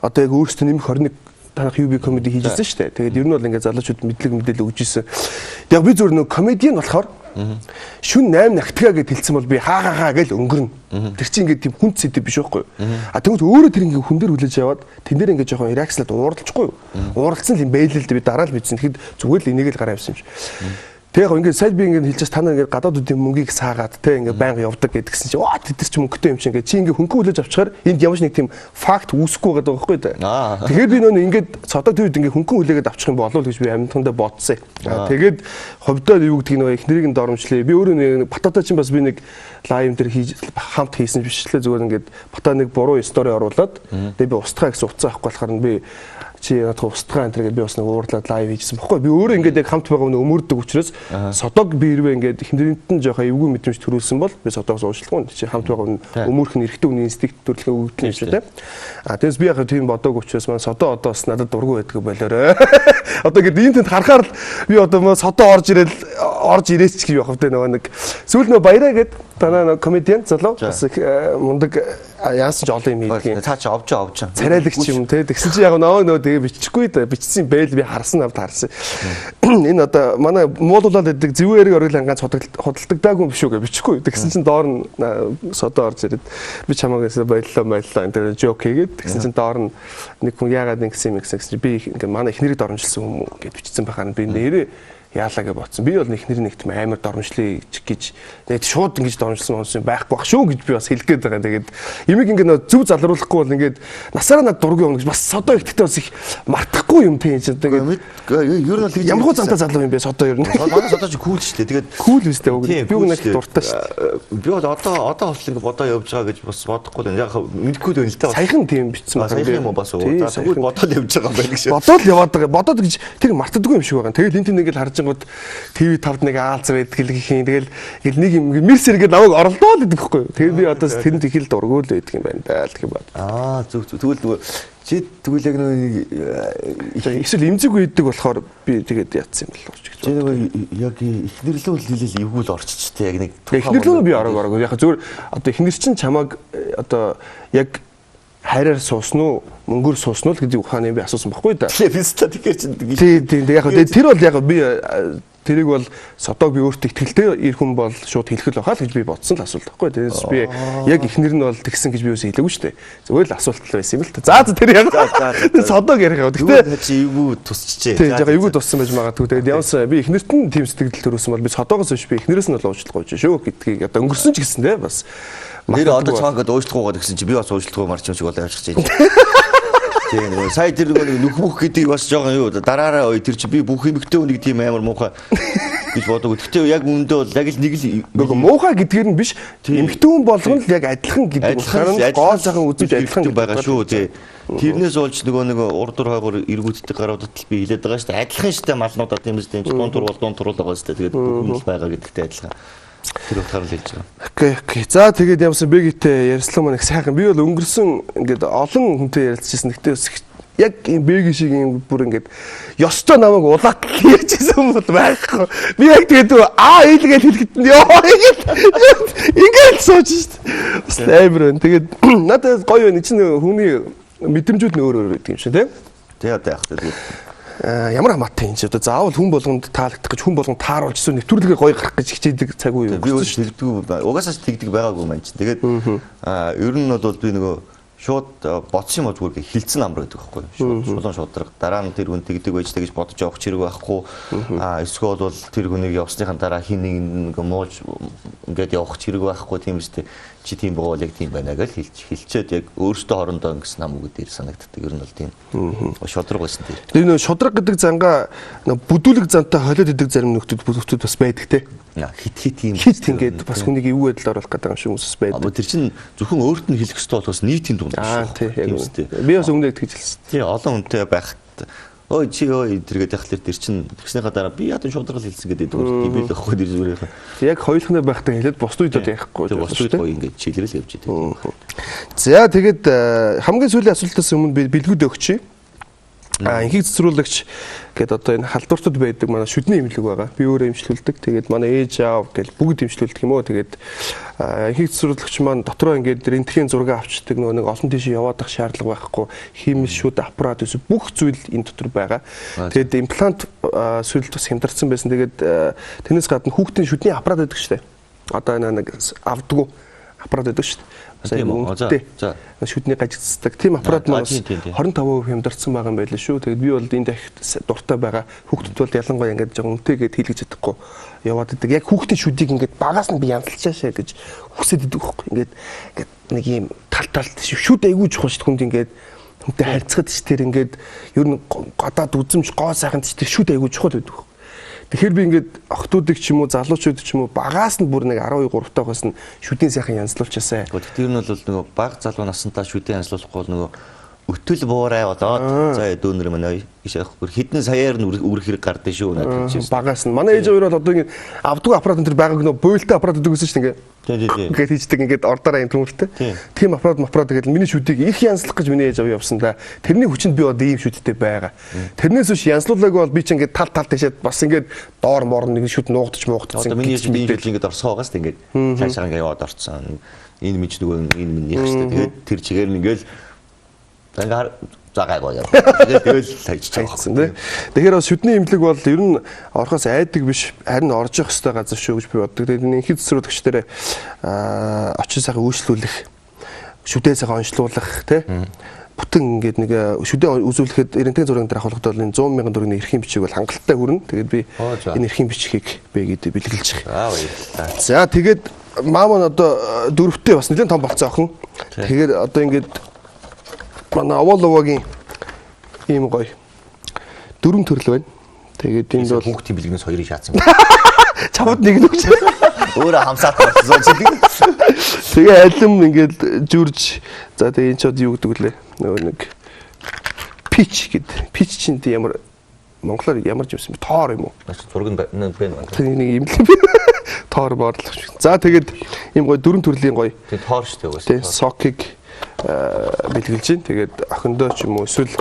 одоо яг өөрсдөө нэмэх 21 танах UB comedy хийжсэн шүү дээ. Тэгээд ер нь бол ингээд залуучууд мэдлэг мэдээлэл өгч ирсэн. Яг би зүгээр нөө комедиан болохоор шүн 8 нагтгаа гэд хэлсэн бол би хаа хаа хаа гэж өнгөрнө. Тэр чинь ингээд тийм хүнд сэдв биш байхгүй юу? А тэгвэл өөрөө тэр ингээд хүн дээр хүлээж аваад тэн дээр ингээд жоохон реакцлаад ууралчихгүй юу? Ууралцсан юм байл л дээ, би дараа л мэдсэн. Тэгэхэд зүгээр л энийг л гараа явсан юм шиг. Тэг яг ингээд сая би ингээд хэлчихээс та нар ингээд гадаадуудын мөнгийг саагаад те ингээд байнга явдаг гэдгсэн чи оо тэд нар чи мөнгөтэй юм чи ингээд чи ингээд хөнгөн хүлээж авчихаар энд ямар ч нэг тийм факт үүсэхгүй байгаа байхгүй да. Тэгэхээр би нөө ингээд цодог тэр үед ингээд хөнгөн хүлээгээд авчих юм болов уу гэж би амьтандаа бодсон. Тэгээд хувьдаа юу гэдгийг нөө эхнэрийг нь доромжлээ. Би өөрөө нэг бататай чинь бас би нэг лайв дээр хийж хамт хийсэн биш лээ, зүгээр ингээд бата нэг буруу стори оруулаад тэгээд би устгаа гэсэн утсаа авахгүй болохоор би чи надад устгаа энэ төр гэж би бас нэг уурлаад лайв хийжсэн баггүй. Би өөрөө ингээд яг хамт байгаа хүн өмөрдөг учраас содог би хэрвээ ингээд эхнэрийнт нь жоохон эвгүй мэдрэмж төрүүлсэн бол би содоогоос уучлахгүй. Чи хамт байгаа хүн өмөрх нь эрэгтэй хүний инстинкт төрөлхөө өгдөл юм шүү дээ. А тэгээс би яг тийм бодог учраас маань содоо одоо бас надад дургүй байдаг болоорой. Одоо ингээд ийм тэнд харахаар л би одоо маа содоо орж ирэл орж ирээч гэж явах вэ нөгөө нэг сүүл нөгөө баяраа гэд танаа нөгөө комедиан залуу бас их мундаг яасан ч олон юм хийдэг юм. Цаа чи овж. Царайлагч юм те. Тэгсэн чи яг нөгөө тэгээ бичихгүй да. Бичсэн байл би харсан авд харсан. Энэ одоо манай муулуулаад байдаг зэвүүн эрэг оргил ангаан худалдагдаагүй юм биш үү гэж бичихгүй. Тэгсэн чинь доор нь содоо орж ирээд би чамайг баярлалаа энэ тэр жоок хийгээд тэгсэн чинь доор нь нэг хүн яагаад ингэсэн юм гэсэн чинь би ингээ манай эхнэрийг доромжилсан хүмүүс гэж бичсэн байхаар би нэрээ яалаа гэж бодсон. Би бол эхнэр нэг тийм амар доромжлыг гэж тэгээд шууд ингэж доромжилсан хүмүүс юм байхгүй бах шүү гэж би бас хэлэх гээд байгаа. Тэгээд ямиг ингэ нөө зөв залруулахгүй бол ингээд насаараа над дургүй юм гэж бас содоо ихтэй бас их мартахгүй юм тийм чинь. Тэгээд ер нь бол ямар хуу зантай залуу юм бэ содоо ер нь. Манай содоо чи кул шүү дээ. Тэгээд кул үстэй уг. Би уг нэг дуртай шүү дээ. Би бол одоо хүртэл ингэ бодоо явж байгаа гэж бас бодохгүй л яг мэдэхгүй л байна л та. Саяхан тийм бичсэн байна. Саяхан юм уу бас уу. За тэгвэл бодоод явж байгаа юм байна гэж. Бодоод яваад байгаа. Бодоод гэж тэр мартдаггүй юм шиг байгаа. Тэгээд энэ тийм нэг л харж гингууд ТV5-д нэг аалз байдаг л гэх юм. Тэгэл ингээл нэг юм мэрс хэрэгэл намайг оролдоо л гэдэг байхгүй юу. Тэгээд би одоо тэрэнд их л дургуул байдаг юм байна даа л гэх юм бод. Аа зөв зөв. Тэгвэл нөгөө чи тэгвэл яг нөгөө эсвэл эмзэг үйдэг болохоор би тэгээд ятсан юм болов уу гэж. Чи нөгөө яг эхнэрлүү л хэлэл эвгүй л орчичтэй яг нэг эхнэрлүү би ороог. Яг зүгээр одоо эхнэр чинь чамайг одоо яг хайраар суусан уу, мөнгөөр суусан уу л гэдэг ухааны би асуусан байхгүй да. Тэгээ би л тэгэхээр чинь тий яг тэр бол яг би тэрийг бол содоог би өөртөө ихтгэлтэй ир хүн бол шууд хэлэх л байхаа л гэж би бодсон л асуулт байхгүй. Тэрнээс би яг эхнэр нь бол тэгсэн гэж би юусэн хэлээгүй шүү дээ. Зүгээр л асуулт л байсан юм л та. За тэр яг содоог ярих юм. Гэтэ чи эвгүй тусчжээ. Тий яг эвгүй туссан байж магадгүй. Тэгээд ямарсан би эхнэрт нь тийм сэтгэл төрүүлсэн бол би содоогоос биш би эхнэрээс нь бол уучлах гэж шүү гэдгийг одоо өнгөрсөн ч гэсэн те бас. Нэр одоо чамаа ингээд уучлахгүй гэсэн чи би бас уучлахгүй марч юм шиг болоо явчих чинь. Тийм нөгөө сая тэр нөгөө нүх мөх гэдэг бас жоохон юу дараараа ой тэр чи би бүх эмэгтэй хүнийг тийм амар муухай гэж бодог. Гэхдээ яг үүндээ бол яг л нэг л нөгөө муухай гэдгээр нь биш эмэгтэй хүн болгоно л яг адилхан гэдэг утгаар нь гол сайхан үзэж адилхан байгаа шүү тий. Тэрнээс болж нөгөө нэг урд дур хойгоор эргүүддэг гаруудад л би хэлээд байгаа шүү дээ. Адилхан шүү дээ малнуудаа тийм үстэй юм чи дунд тур бол дунд тур л байгаа шүү дээ. Тэгээд бүх хүн л байгаа гэдэгтэй адилхан. Тэр утгаар л хэлж байгаа. Окей. За тэгээд ямсан Бэгитэй ярьслан маань их сайхан. Би бол өнгөрсөн ингээд олон хүнтэй ярилцчихсан. Гэтэ бас яг ийм Бэги шиг ийм бүр ингээд ёстой намайг улаатал ярьжсэн юм бол байхгүй. Би яг тэгээд аа ийлгээл хэлэхэд нь ёо ингээд сууж шít. Бас амар байна. Тэгээд надад гоё байна. Чинь хүний мэдрэмжүүд нь өөр өөр байдаг юм шиг тийм. Тий одоо яах вэ тэгээд ямар хамаатай юм чи одоо заавал хүн болгонд таалагдах гэж хүн болгонд тааруулж эсвэл нэвтрүүлгээ гоё гарах гэж хичээдэг цаг үе юу? Би өөрөө тэгдэггүй. Угаасаа ч тэгдэг байгаагүй маань чи. Тэгээд ер нь бол би нөгөө шууд бодсон юм зүгээр хилцэн амар гэдэг байхгүй юу? Шууд шулуун шудраг. Дараа нь тэр хүн тэгдэг байж тэгэж бодож явах хэрэг байхгүй. Эсвэл бол тэр хүнийг явсныхан дараа хин нэг нэг мууж ингээд явах хэрэг байхгүй тийм үстэй. Чи тийм байгаа бол яг тийм байна гэж хэлчээд яг өөртөө хорондоо ингэсэн ам үг дээр санагддаг. Ер нь бол тийм. Шудраг байсан тийм. Тэр нөө шудраг гэдэг зангаа бүдүүлэг зантай холиод идэг зарим нөхдүүд бас байдаг те. Хит хит юм. Хит ингээд бас хүнийг эвгүй байдлаар оруулах гэдэг юм шиг хүмүүс байдаг. Тэр чинь зөвхөн өөрт нь хэлэх ёстой болохоос нийтийн дунд биш. Тийм. Би бас өмнө тэгж хэлсэн. Тийм олон хүнтэй байхад ой чи ой тэргээд яхалэр тэр чинь тэгснийхаа дараа би ядан шудраг хэлсэн гэдэг тийм би л байхгүй тэр зүгээр. Яг хоёулахнаа байхдаа хэлээд бус үед одоо ярихгүй. Тийм бус үед гоё ингээд чиглэрэл явж идэв. За тэгээд хамгийн сүүлийн асуултаас өмнө би бэлгүүд өгчий. Энхийг цэцрүүлэгч гэдэг одоо энэ халдвартад байдаг манай шүдний эмнэлэг байгаа. Би өөрөө эмчлүүлдэг. Тэгээд манай ээж аав гэл бүгд эмчлүүлдэг юм уу. Тэгээд энхийг цэцрүүлэгч маань дотроо ингээд рентген зураг авчдаг, нөгөө нэг олон тийш яваадах шаардлага байхгүй. Хиймэл шүд аппарат ус бүх зүйл энэ дотор байгаа. Тэгээд имплант сүлд бас хямдарсан байсан. Тэгээд тэрнээс гадна хүүхдийн шүдний аппарат байдаг шүү дээ. Одоо энэ нэг авдгуу аппарат байдаг шүү дээ. Тийм үү. За. Шүдний гажигддаг. Тийм аппарат маань 25% хямдарсан байгаа юм байл шүү. Тэгээд би бол энд их дуртай байгаа. Хүүхдэд бол ялангуяа ингээд жоохон үнэтэйгээд хийлгэж чадахгүй яваад идэг. Яг хүүхдийн шүдийг ингээд багаас нь би янзалчаашаа гэж хүсээд идэг байхгүй. Ингээд ингээд нэг юм тал талд шүд айгүй чухал шүү хүнд ингээд хүнтэй харьцахад ч тэр ингээд ер нь гадаад үзэмж гоо сайхан ч тэр шүд айгүй чухал байдаг. Тэгэхээр би ингээд охтуудыг ч юм уу залуучууд ч юм уу багаас нь бүр нэг 12 3 таахаас нь шүдийн сайхан янзлуулчихсай. Тэгэхээр нь бол нөгөө баг залуу насантаа шүдийн янзлуулахгүй бол нөгөө өтөл буурай болоод за дүүнэр манай хэдэн саяар нь үрэх хэрэг гардыг шүү надад чинь. Багаас нь манай ээж хоёр бол одоо ингээд авдгүй аппарат энэ төр байгааг нөгөө буйлтай аппарат гэдэг гэсэн чинь ингээд тий. Ингээд хийждэг ингээд ордороо юм төмөртэй. Тийм аппарат гэдэг миний шүдийг их янзлах гэж миний ээж аваа явсан да. Тэрний хүчинд би одоо ийм шүдтэй байгаа. Тэрнээс биш янзлуулаагүй бол би чинь ингээд тал тал тийшээд бас ингээд доор моор нэг шүд нуугдч муугдсан. Одоо миний ээж ийм шүд ингээд орсоо байгаас ингээд цаашаа ингээд яваад орцсон. Энэ минь ч нөгөө энэ минийх шүү дээ. Тэгээд тэр чигээр нь ингээд зангаар загайгаа яа. Тэгэл хайчихсан тий. Тэгэхээр бас шүдний эмнэлэг бол ер нь орохоос айдаг биш, харин орж явах ёстой газар шүү гэж би боддог. Тэгээд энэ энхий цэцрүүлэгчдэрээ очин сайхан үйлчлүүлэх, шүдээ сайхан онцлуулах тий. Бүтэн ингээд нэг шүдээ үзүүлэхэд рентген зургийн дээр авахлахад бол энэ 100 мянган төгрөгийн эрхийн бичиг бол хангалттай хүрнэ. Тэгээд би энэ эрхийн бичгийг би гээд бэлгэлж байгаа. Аа баярлалаа. За тэгээд маам нь одоо дөрөвтэй бас нэлээд том болцсон охин. Тэгэхээр одоо ингээд манай Оволовогийн ийм гоё дөрвөн төрөл байна. Тэгээд энд бол хүүхдийн бэлгнээс хоёрыг шаацсан байна. Чамд нэг л өгч. Өөрөө хамсаат болсон чинь. Тэгээ алим ингээд жүрж за тэгээ энэ ч одоо юу гэдэг вүлээ? Нөгөө нэг пич гэд. Пич чинь ямар монголоор ямар жимсэн бэ? Тоор юм уу? Зураг нь байна. Тэр нэг юм л тоор борлох. За тэгээд ийм гоё дөрвөн төрлийн гоё. Тэгээ тоор шүү дээ угаасаа. Тэгээ сокийг бэлгэлж байна. Тэгээд охиндоо ч юм уу эсвэл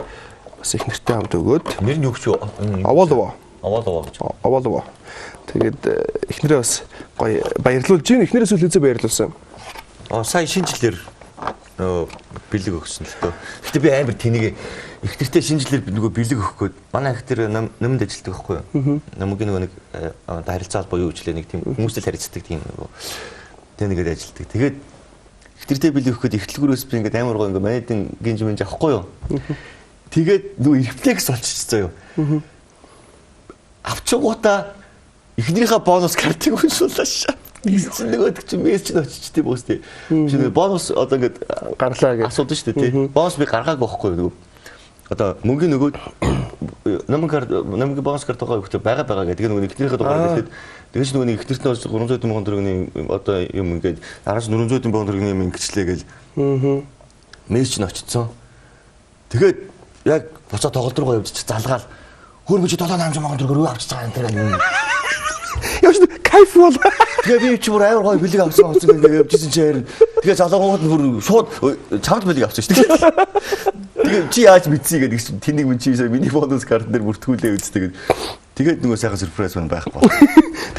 бас их нэртэй хамт өгөөд. Нэр нь юу гэж вэ? Оволово. Оволово гэж. Оволово. Тэгээд эхнэрээ бас гоё баярлуулж байна. Эхнэрээс үл хэзээ баярлуулсан. Аа сая шинэ жилээр нөгөө бэлэг өгсөн л дөө. Гэтэ би амар тэнийг эхнэртэй шинэ жилээр нөгөө бэлэг өгөх гээд манай эхнэр номонд ажилладаг байхгүй юу? Номгийн нөгөө нэг одоо харилцаа холбоо юу гэжлээ нэг тийм хүмүүстэй харилцдаг тийм нөгөө тэнийгээд ажилладаг. Тэгээд эхнэртэй бэлэг өгөх гээд эхлэгүүрээс би ингээд амар гоё ингээд манайдын гинж мэнж авахгүй юу? Тэгээд нөгөө рефлекс болчихсон юу? Авчингуудаа эхнэрийнхээ бонус картыг уншууллаа шээ. Нөгөө чинь мессеж нь очиж тийм уус тий. Чи нөгөө бонус одоо ингээд гарлаа гэж асуудаг шүү дээ тий. Бонус би гаргаагүй байхгүй нөгөө. Одоо мөнгөний нөгөө намын карт намын бонус карт байгаа хөхтэй байгаа гэдэг нөгөө эхнэрийнхээ дугаар хэлээд тэгэж нөгөө эхнэрт нь 300 мянган төгрөгийн одоо юм ингээд араас 400 мянган төгрөгийн юм ингэчлээ гэл. Мессеж нь очсон. Тэгээд яг буцаа тоглолт руугаа явж залгаал хөр мөч 7 8 мянган төгрөг рүү авчиж байгаа юм тэр. Явж кайф бол. Тэгээ би чи бүр амар гоё бэлэг авсан ингээд явжсэн чи харин тэгээ залгуугууд нь бүр шууд чамд бэлэг авсан шүү дээ. Тэгээ чи яаж мэдсий гэдэг чинь тэнийг минь чи миний бонус картн дээр бүртгүүлээ үздэг. Тэгээд нөгөө сайхан сюрприз мань байхгүй.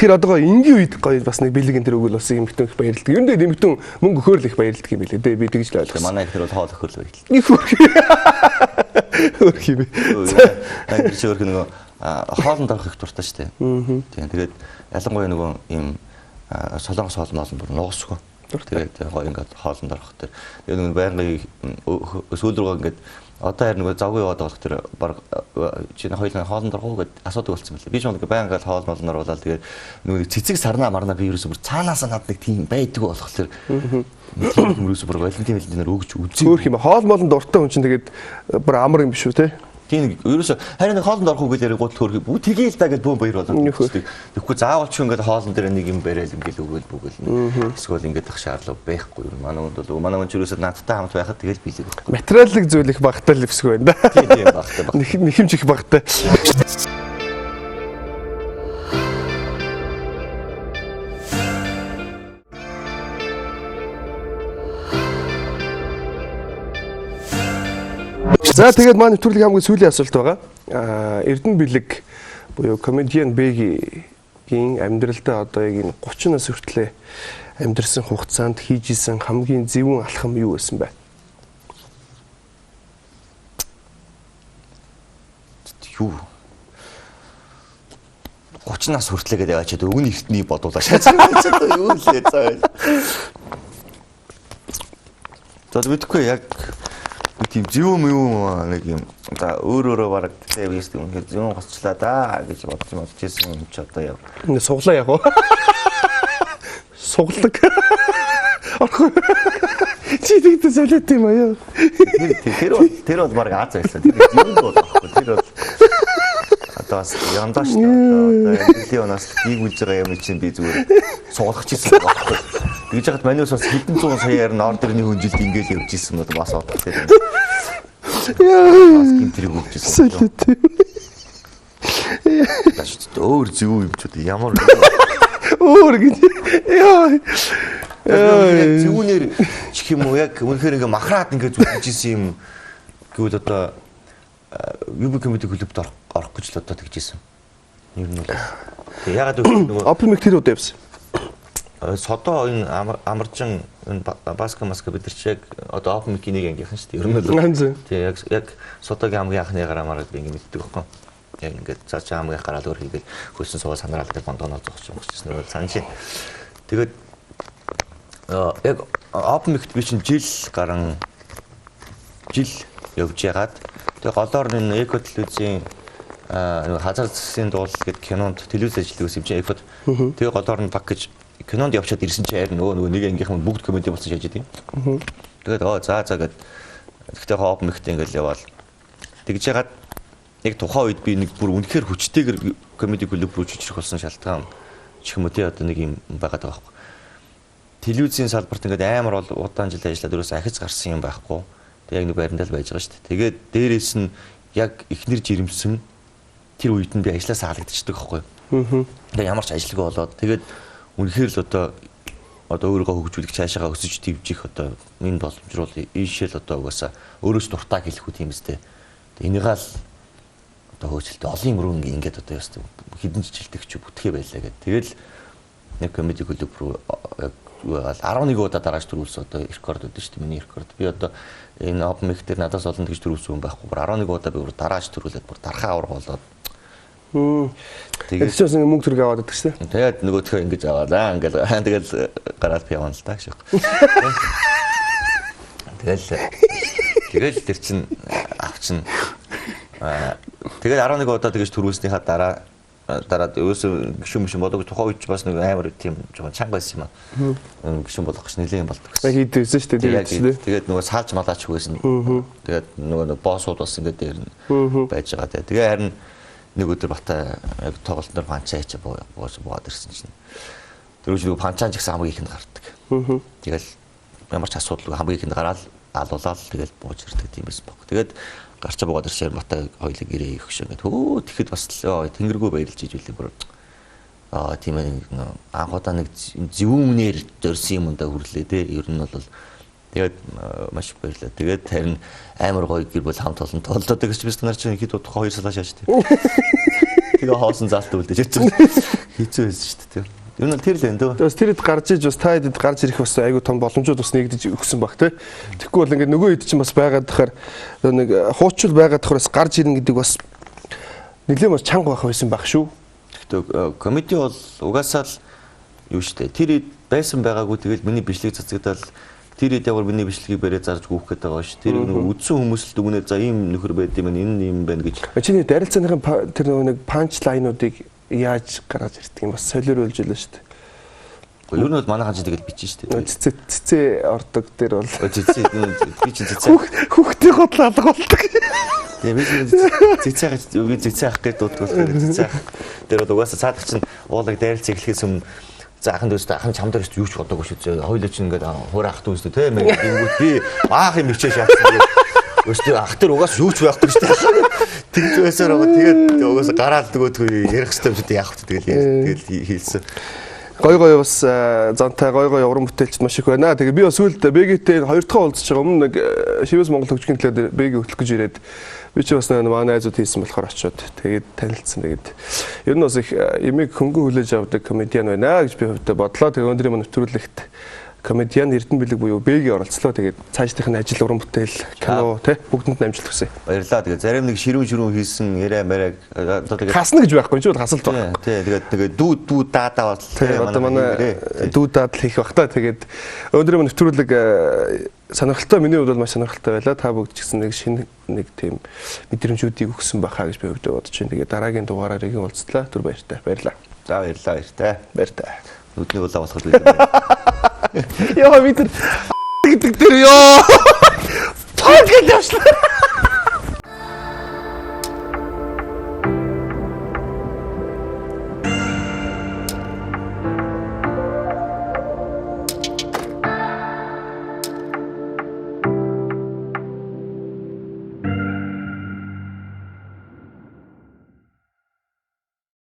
Тэгэхээр одоо энгийн үед гоё бас нэг бэлэг энэ төр өгөл бас эмэгтэн их баярлдаг. Ер нь тэгээд эмэгтэн мөнгө өгөхөөр л их баярлдаг юм билээ. Би тэгж л ойлгосон. Манай ихэр бол хоол өгөхөөр л баярлдаг. Их өөр юм. Тэр чи өөр нөгөө хоолнд орох их дуртай шүү дээ. Тийм тэгээд ялангуяа нөгөө ийм солонгос хоол моол бүр нугасгүй. Тэгээд гоё ингээд хоолнд орох тэр. Тэгээд нөгөө байнгын сүүл рүүгээ ингээд одоо харин нөгөө завгүй яваад байгаа тэр баг чи хоёулаа хоолнд орох уу гэд асуудаг болсон мөлий. Би ч нэг байнга ингээд хоол молноор болоод тэгээд нөгөө цэцэг сарнаа марнаа би ерөөсөө бүр цаанаасаа над нэг тийм байдгүй болох тэр тийм ерөөсөө бүр Валентин Валентинаар өгч үзье. Хөөх юм. Хоол молонд дуртай хүн чинь тэгээд бүр амар юм биш үү те? Тийм ерөөсө харин нэг хоолнд орох уу гэж ярингууд хөөх бүх тгий л да гэж бөөн баяр болоод үздэг. Тэгэхгүй заавал ч ингээд хоолн дээр нэг юм барайл ингээд өгөөл бүгэл. Эсвэл ингээд ах шаардлага байхгүй юм. Манай хүнд бол манай хүн ч ерөөсө надтай хамт байхад тэгэл биелэг байхгүй. Материалын зүйл их багтай л эвсгүй байна да. Тийм багтай баг. Нэхэмж их багтай. За тэгээд манай нэвтрүүлгийн хамгийн сүүлийн асуулт байгаа. Эрдэнэ Билэг буюу комедиан Бэгийн амьдралдаа одоо яг энэ 30 нас хүртлээр амьдарсан хугацаанд хийж исэн хамгийн зөвүүн алхам юу байсан бэ? Юу? 30 нас хүртлээ гэдэг аваачаад өгөн эртний бодуулаа шаацсан. Юу лээ заа. За мэдхгүй яг тийм зөв юм нэг юм за өөр өөрөө баг тэвээс үнэхээр зөв гоцлаа да гэж бодож ирсэн юм чи одоо яв. Ингээ суглаа яг уу. Суглаг. Орхон. Чи тэгтээ солиот юм аа. Тэр бол баг аз байсан. Тэр зөв бол байхгүй. Тэр бол одоо бас яндаа шүү дээ. Одоо амьдралын өнөөс гүйгүүлж байгаа юм чинь би зүгээр сугалах чийсэн байхгүй. Тэгж яхад манайс бас хэдэн зуун саяар нор дэрний хүнжилт ингээл явж исэн бол бас одоо тэр. Бас гинтрийг өгчсэн. Солиот. Өөр зөв юм ч үү ямар өөр гэж. Яа. Зөвүүнээр чих юм уу яг үнэхээр ингээ махраад ингээ зүтгэж исэн юм гэвэл одоо UB Comedy Club-д орох гэж л одоо тэгж исэн. Ер нь бол. Тэгээ ягаад гэвэл нөгөө Open mic тэр удаа явсан. Содоо энэ амаржин энэ баска маска бид нар чи яг одоо Open mic-ийн нэг ангийнхан шүү дээ. Ер нь бол. Тэгээ яг Содогийн хамгийн анхны гараамаар би ингээ мэддэг байхгүй. Яг ингээд за чи хамгийн гараал өөр хийгээл хөлсөн суугаа санараал дээр гондгоноо зогсож өмсчихсэн нөгөө санаж байна. Тэгээд яг Open mic-т би чинь жил гарan жил явж ягаад тэгээ голоор энэ Эко телевизийн нэг хазар зэсийн дуул гэдэг кинонд телевиз ажилладаг байсан юм чи Экод. Тэгээ голоор нь баг гэж кинонд явчаад ирсэн чи харин нөгөө нэг ангийнхан бүгд комеди болсон шааж идэв. Тэгээд оо за за гэд тэгтээ Open mic-т ингээл яваал. Тэгж ягаад яг тухайн үед би нэг бүр үнэхээр хүчтэйгэр комеди клуб руу чичрэх болсон шалтгаан ч юм уу тий одоо нэг юм байгаад байгаа байхгүй. Телевизийн салбарт ингээд амар бол удаан жил ажиллаад өрөөс ахиц гарсан юм байхгүй. Тэг яг нэг баримтал байж байгаа шүү дээ. Тэгээд дээрээс нь яг ихнэр жирэмсэн тэр үед нь би ажилласаа халагдчихдаг байхгүй. Тэгээд ямар ч ажилгүй болоод тэгээд үнэхээр л одоо өөрийгөө хөгжүүлэх цаашаага өсөж дэвжих одоо энэ боломж руу ийшээ л одоо угаасаа өөрөөс дуртаа хэлэх үү тийм үстэй. Энийгээ л одоо хөөцөлтөй олон юм руу ингээд одоо ястаа хэдэн жилдэг ч бүтхээ байлаа гэд. Тэгэл нэг комеди клуб руу яг 11 удаа дарааж төрүүлсэн одоо рекорд өгдөн шүү дээ миний рекорд. Би одоо энэ Open mic дээр надаас олон тэгж төрүүлсэн хүн байхгүй. Бүр 11 удаа би бүр дарааж төрүүлээд бүр дархаа авраг болоод. Тэгээд ч бас мөнгө төрөг аваад байдаг шүү дээ. Тэгээд нөгөөдхөө ингэж аваад аа ингээл тэгэл гараад би явна л та гэж. Тэгэл тэр чин авчин. Тэгээд 11 удаа тэгж төрүүлснийхаа дараа дараад өөсөө гişүн мшин бодог тухайн үед ч бас нэг амар тийм жоохон чанга байсан юм аа. Гişүн болох гэж нэлээд болдог гэсэн. Яг хийдээсэн шүү дээ. Тэгээд нөгөө саалж малаач байсан. Тэгээд нөгөө боссууд бас ингээд дээр нь байж байгаа те. Тэгээ харин нэг өдөр бата яг тоглолтноор панчаа хийч буугаад ирсэн чинь. Тэр үеч нөгөө панчаан ч гэсэн хамгийн ихэнд гардаг. Тэгэл ямар ч асуудалгүй хамгийн ихэнд гараал алуулаад тэгэл бууж ирдэг тийм байсан баг. Тэгээд гарчаа буугаад ирсэн бата хоёлыг гэрээ өгш ингээд хөө тэгэхэд бас л тэнгэргүй баярлж иж үлээ бүр аа тийм ээ анхудаа нэг зөвүүнээр зорьсон юм даа хүрлээ те. Ер нь бол тэгээд маш их баярлаа. Тэгээд харин амар гоё гэр бүл хамт олон толдоод гэж бид нар чинь хэд удах 2 салаа шааш те. Тэгээ хоосон заалт үлдээж хэцүү хэцүү байсан шүү дээ. Ер нь тэр л энэ дөө. Бас тэр хэд гарч иж бас та хэд гарч ирэх бас айгүй том боломжууд бас нэгдэж өгсөн баг те. Тэгэхгүй бол ингээд нөгөө хэд чинь бас байгаад тахаар нэг хуучил байгаад тахаар бас гарч ирнэ гэдэг бас нэлээд бас чанга байх байсан баг шүү. Тэгэхдээ комеди бол угаасаа л юу шүү дээ. Тэр хэд байсан байгаагүй тэгэл миний бичлэг цацагдал тэр хэд ямар миний бичлэгийг бариад зарж гүйх гээд байгаа ш. Тэр нөгөө үдсэн хүмүүс л дүгнээ за ийм нөхөр байд юм энэ ийм байна гэж. Чиний дарилцааныхын тэр нөгөө нэг панч лайнуудыг яаж гаргаж ирдэг юм бас солиор үлж илээ шүү дээ. Ер нь бол манай ханч тэгэл бичэн шүү дээ. Цэцэ цэцэ ордог дээр бол цэцэ би чинь цэцэ хүүхдийн худал алга болдог. Тэгээ би чинь цэцэ гэж би цэцэ ах гэж дууддаг болохоор цэцэ ах дээр бол угаасаа цаадах чинь уулаг дайралц эхлэхээс өмнө за ахын дүүс ахын чам дээр юу ч бодоогүй шүү дээ. Хоёлоо чинь ингээд хуур ах дүүс дээ тийм ээ. Гингүүт би баах юм хичээ шаацсан. Өстөө ах дээр угаас юу ч байхгүй шүү дээ. Тэгж байсаар байгаа. Тэгээд угаасаа гараал нөгөөдгөө ярих хэрэгтэй юм шиг яах вэ тэгэл тэгэл хийлсэн. Гой гой бас зантай гой гой уран бүтээлчд маш их байна. Тэгээ би бас сүүлд БГ-тэй хоёр дахь уулзж байгаа. Өмнө нэг Шивээс Монгол хөгжихийн төлөө БГ хөтлөх гэж ирээд би чи бас нэг манай найзууд хийсэн болохоор очиод тэгээд танилцсан. Тэгээд ер нь бас их ямиг хөнгөн хүлээж авдаг комедиан байна гэж би хувьдаа бодлоо. Тэгээ өнөөдрийн маань нэвтрүүлэгт комедиан Эрдэнэ бэлэг буюу БГ оролцлоо. Тэгээд цаашдынх нь ажил, уран бүтээл, кино тий бүгдэнд нь амжилт хүсье. Баярлалаа. Тэгээд зарим нэг ширүүн ширүүн хийсэн яриа мариаг одоо тэгээд хасна гэж байхгүй юм чи бол хасалт байна. Тий, тэгээд нэг дүү дүү даа даа бол тий одоо манай дүү даадал хийх бах та. Тэгээд өнөөдрийн нэвтрүүлэг сонирхолтой, миний хувьд бол маш сонирхолтой байлаа. Та бүгд ч гэсэн нэг шинэ нэг тийм мэдрэмжүүдийг өгсөн байхаа гэж би хувьдаа бодож байна. Тэгээд дараагийн дугаараар иргэн уулзлаа. Түр баяртай. Баярлалаа. За баярлалаа, баяртай. Баяртай. Нүдний улаан болоход билээ. Яа би тэр гэдэг тэр ёо. Тоо гэж явчлаа.